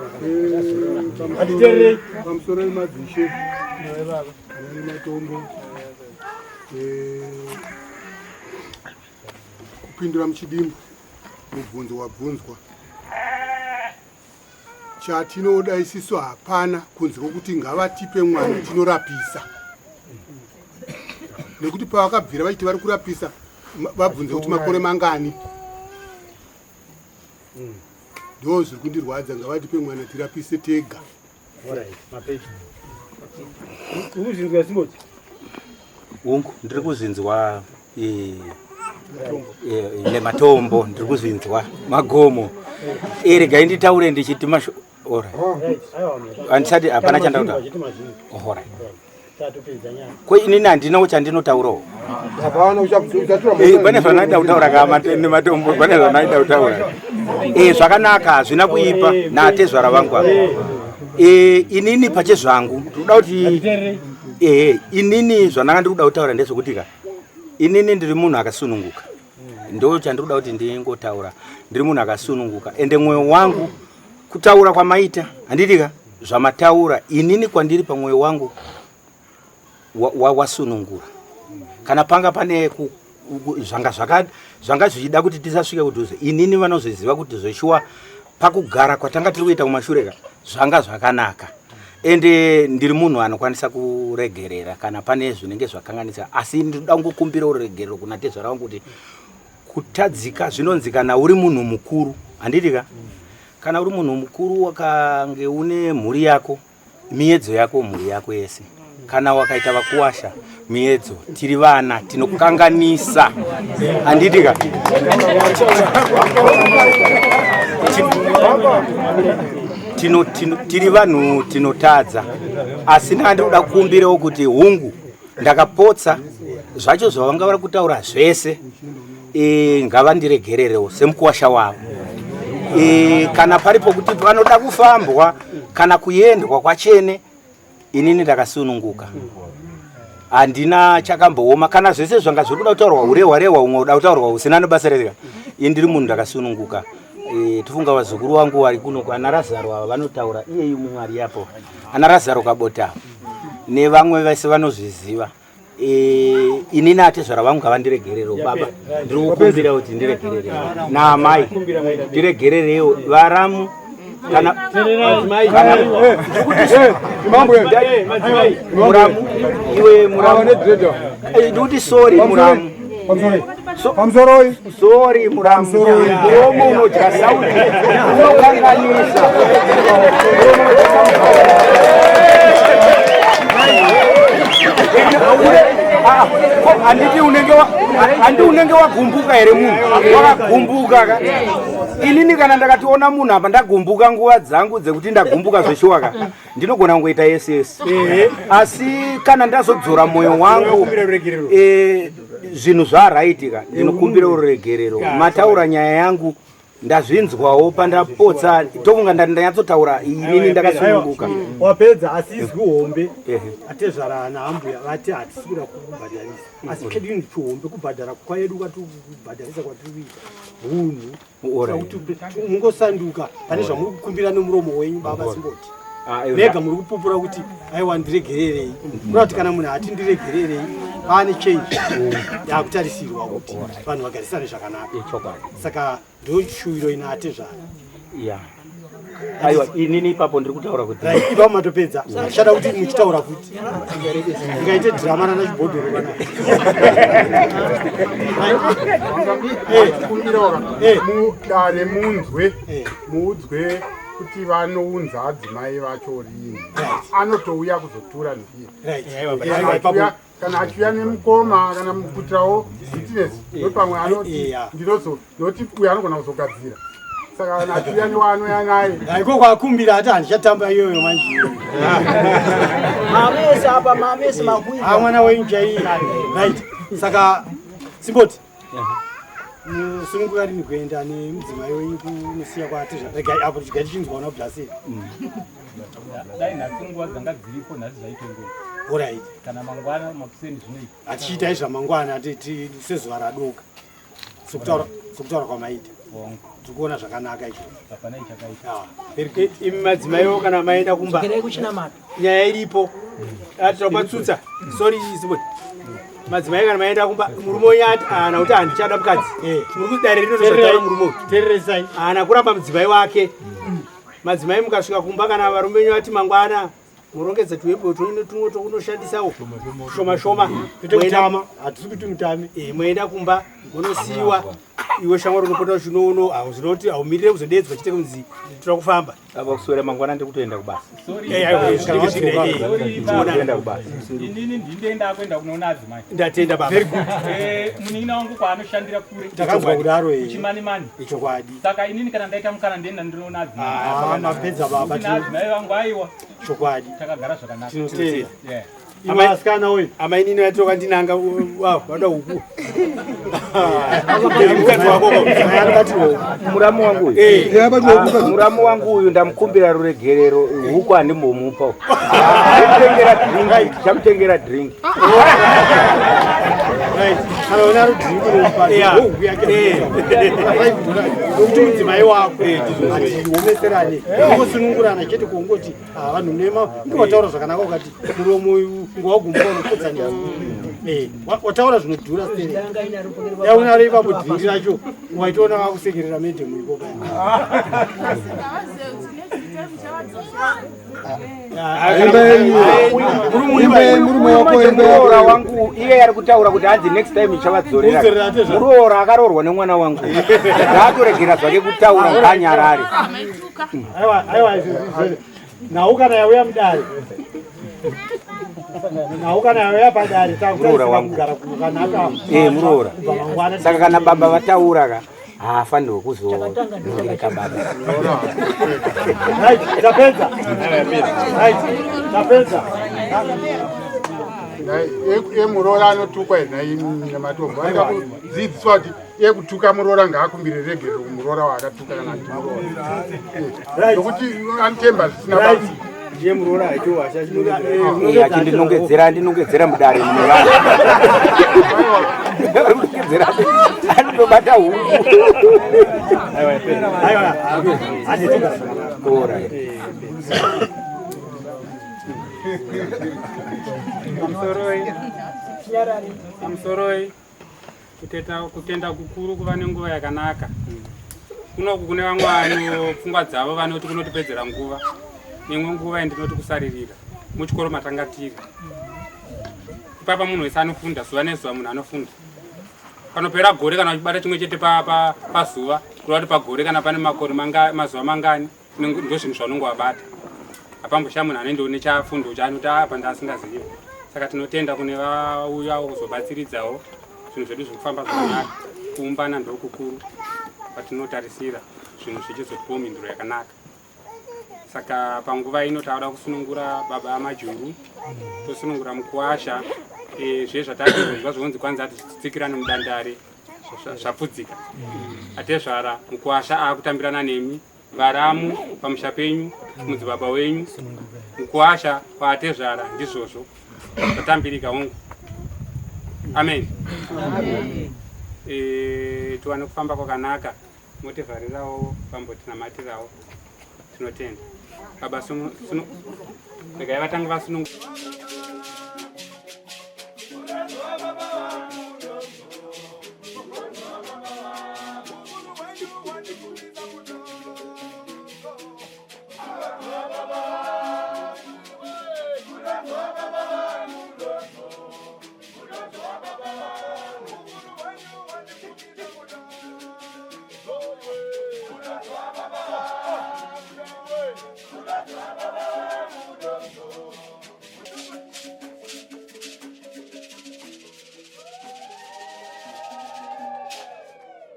[SPEAKER 13] Hatitererei.
[SPEAKER 3] Pamusoro wemadzishe nematombo, kupindura muchidimbu mubvunzo wabvunzwa, chatinoda isisu hapana kunze kwokuti ngavatipe mwana tinorapisa, nekuti pavakabvira vachiti vari kurapisa vabvunze kuti makore mangani, ndo zviri kundirwadza. Ngavatipe mwana tirapise tega.
[SPEAKER 8] Ukuzvinzwa Simboti?
[SPEAKER 1] Hungu, ndiri kuzvinzwa nematombo, ndiri kuzvinzwa magomo. Regai nditaure ndichiti masho. Alright. Handisati, hapana chandakutaura. Alright.
[SPEAKER 13] Tatopedza nyaya.
[SPEAKER 1] Ko inini handinawo chandinotaurawo?
[SPEAKER 3] Hapana, uchatura.
[SPEAKER 1] Pane zvanaida kutaura ka nematombo, pane zvanaida kutaura. Zvakanaka, hazvina kuipa natezvara vangu ava. Inini pachezvangu ndikuda kuti inini zvandanga ndiri kuda kutaura ndezvekuti ka inini ndiri munhu akasununguka, ndo chandiri kuda kuti ndingotaura. Ndiri munhu akasununguka ende mwoyo wangu, kutaura kwamaita handiti ka zvamataura, inini kwandiri pamwoyo wangu wasunungura. Kana panga pane zvanga zvanga zvichida kuti tisasvike kudhuze, inini vanozviziva kuti zveshuwa pakugara kwatanga tiri kuita kumashure ka zvanga zvakanaka, ende ndiri munhu anokwanisa kuregerera kana pane zvinenge zvakanganisa. Asi ndinoda kungokumbira ruregerero kuna tezvara vangu kuti kutadzika zvinonzi kana uri munhu mukuru, handiti ka, kana uri munhu mukuru wakange une mhuri yako, miedzo yako mhuri yako yese. Kana wakaita vakuwasha miedzo, tiri vana tinokanganisa, handiti ka? Tino, tino, tiri vanhu tinotadza, asi ndandinoda kukumbirawo kuti hungu ndakapotsa zvacho zvavanga vari kutaura zvese e, ngavandiregererewo semukuwasha wavo e, kana pari pokuti panoda kufambwa kana kuendwa kwachene, inini ndakasununguka, handina chakambooma. Kana zvese zvanga zviri kuda kutaurwa urehwa rehwa, umwe uda kutaurwa usina nebasa rega, ini ndiri munhu ndakasununguka. E, tofunga vazukuru vangu vari kuno ana Razaro ava vanotaura, iyeyu mumwe ari yapo ana Razaro Kabota nevamwe vese vanozviziva. E, inini atezvara vangu ngavandiregererewo baba, ndiri kukumbira kuti ndiregerere naamai, ndiregererewo varamu kana muramu, iwe muramu, ndikuti sorry muramu, sorry muramu, muromo unodya sauti unokanganisa. Handiti unenge handi unenge wagumbuka here? Munhu wakagumbuka ka. Inini kana ndakationa munhu apa ndagumbuka, nguva dzangu dzekuti ndagumbuka zveshuwa ka, ndinogona kungoita yese yese, asi kana ndazodzora mwoyo wangu, zvinhu zvaraitika, ndinokumbira ruregerero. Mataura nyaya yangu, ndazvinzwawo pandapotsa, tofunga ndanyatsotaura inini ndakasununguka.
[SPEAKER 13] Wapedza, asi izwi hombe atezvarana ambuya vati hatisi kuda kubhadharisa, asi chedu chihombe kubhadhara kwaedu kwatikubhadharisa kwatiri kuita hunhu. Kuti mungosanduka pane zvamuri kukumbira nemuromo wenyu baba Simboti. Mega muri kupupura kuti aiwa ndiregererei, kuda kuti kana munhu ati ndiregererei, paane change yakutarisirwa kuti vanhu vagarisane zvakanaka. Saka ndoshuviro ina atezvara.
[SPEAKER 1] Ya, aiwa, inini ipapo ndiri kutaura kuti
[SPEAKER 13] Right, ipapo matopedza, chada kuti muchitaura futi ndingaite dhirama rana chibhodhoro kana
[SPEAKER 4] Kumbirawo mudare munzwe, muudzwe kuti vanounza adzimai vacho rini, anotouya kuzotura ndiye. Kana achiuya nemukoma kana kuitirawo witness, ndopamwe anoti ndinozo noti uyo anogona kuzogadzira, saka kana achiuya newaanouya naye.
[SPEAKER 13] Iko kwakumbira ati handichatamba iyoyo manje.
[SPEAKER 5] Mamese apa, mamese makuita.
[SPEAKER 13] Ah, mwana wenyu chaiye. Right, saka Simboti musununguka rini kuenda nemudzimai wenyu kunosiya kwatizva? Regai apo tigai tichinzwa una blaseni.
[SPEAKER 12] Dai nhasi nguva dzanga dziripo, nhasi zvaitongoi.
[SPEAKER 13] Alright.
[SPEAKER 12] Kana mangwana makuseni zvinoita.
[SPEAKER 13] Hatichiitai zvamangwana sezuva radoka, sokutaura kwamaita, tiri kuona zvakanaka izvo.
[SPEAKER 12] Hapana ichakaita.
[SPEAKER 8] Imi madzimaiwo kana maenda kumba,
[SPEAKER 5] Dzokerai kuchinamato.
[SPEAKER 8] Nyaya iripo atirapatsutsa, sorry Simboti, madzimai kana maenda kumba, murume wenyu ati haana kuti handichada mukadzi, muri kuti dare rinotozvataura murume uyu
[SPEAKER 13] Tereresai.
[SPEAKER 8] Haana kuramba mudzimai wake. Madzimai mukasvika kumba, kana varume venyu vati mangwana, murongedze tuhembe tumwe tumwe tokunoshandisawo shoma shoma.
[SPEAKER 13] Kwete kutama, hatisi kuti mutame.
[SPEAKER 8] Moenda kumba munosiyiwa. Iwe shamwari unopota uchinoono, zvinoti haumirire kuzodedzwa chete kunzi toda kufamba.
[SPEAKER 1] Ava kuswera mangwana ndiri kutoenda kubasa.
[SPEAKER 8] Eh, zvinenge zviri
[SPEAKER 1] Ndiri kuenda kubasa.
[SPEAKER 12] Inini ndindoenda kuenda kunoona adzimai.
[SPEAKER 8] Ndatenda baba.
[SPEAKER 13] Very good.
[SPEAKER 12] Munin'ina wangu kwaanoshandira kure.
[SPEAKER 13] Takanzwa kudaro, eh.
[SPEAKER 12] Kuchimanimani.
[SPEAKER 13] Ichokwadi.
[SPEAKER 12] Saka inini kana ndaita mukana ndienda ndinoona adzimai.
[SPEAKER 13] Ah, mapedza baba.
[SPEAKER 12] Kuti naadzimai vangu aiwa
[SPEAKER 13] Chokwadi.
[SPEAKER 12] Takagara zvakanaka.
[SPEAKER 13] Tinotenda.
[SPEAKER 12] Yeah.
[SPEAKER 13] Imwe asikana uyu.
[SPEAKER 8] Amainini vatoka ndinanga vada huku. Mukadzi wako.
[SPEAKER 1] Muramu wangu uyu. Ah, muramu wangu uyu ndamukumbira ruregerero, huku handimbomupa. Ndamutengera drink, ndamutengera drink.
[SPEAKER 13] Right. Kana una rudrink unomupa huku yake. Nokuti mudzimai wako hatiomeserane, ungosunungurana chete, kuongoti ah, vanhu nema inge wataura zvakanaka, ukati muromo uyu ngowagumbuka unokodzanisa. Wataura zvinodhura stere yaunaro ipapo, drink racho waitoona vakusekerera medhemu ipo paya.
[SPEAKER 1] Muroora wangu iye ari kutaura kuti hanzi next time ichavadzorera. Muroora akaroorwa nemwana wangu ngaatoregera zvake kutaura, nganyarare.
[SPEAKER 13] Aiwa, aiwa, nhau kana yauya mudare.
[SPEAKER 8] Nhau kana yauya padare
[SPEAKER 1] Muroora wangu.
[SPEAKER 8] kugara kukanaka.
[SPEAKER 1] Eh, muroora.
[SPEAKER 8] Kubva mangwana.
[SPEAKER 1] Saka kana baba vataura ka haafanirwe kuzonongeka baba.
[SPEAKER 8] Right, tapedza. Right, tapedza.
[SPEAKER 4] Emuroora anotukwa nhai nematombo anoda kudzidziswa kuti ekutuka muroora ngaakumbire regerero kumuroora waakatuka kana kuti muroora nokuti anotemba zvisina
[SPEAKER 8] Right.
[SPEAKER 4] basa.
[SPEAKER 8] Ndiye muroora acho
[SPEAKER 1] Eh, achindinongedzera andinongedzera mudare mune vanhu. Ari kunongedzera anotobata huku. Alright.
[SPEAKER 12] Pamusoroi. Pamusoroi. Kuteta kutenda kukuru kuva nenguva yakanaka. Kunoku kune vamwe vano pfungwa dzavo vanoti kunotipedzera nguva. Neimwe nguva yandinoti kusaririra. Muchikoro matanga tiri. Ipapa munhu wese anofunda zuva nezuva munhu anofunda. Panopera gore kana uchibata chimwe chete pazuva kureva kuti pagore kana pane makore manga, mazuva mangani ndo zvinhu zvaunenge wabata. Hapamboshaya munhu anenge nechafundo chaanoti apa ndaasingazivi. Saka tinotenda kune vauyawo kuzobatsiridzawo zvinhu zvedu zviri kufamba zvakanaka. Kuumbana ndokukuru kwatinotarisira zvinhu zvichizotipawo mhinduro yakanaka. Saka panguva ino tauda kusunungura baba Majuru, tosunungura mukuwasha. Zve zvatatozwa zvonzi kwanzi atitsikirane mudandare zvapfudzika. Atezvara mukuwasha akutambirana nemi varamu pamusha penyu mudzibaba wenyu mukuwasha kwaatezvara ndizvozvo zvatambirika hongu. Amen. Tiwane kufamba kwakanaka motivharirawo pambotinamatirawo tinotenda baba. Regai vatange vasunungu.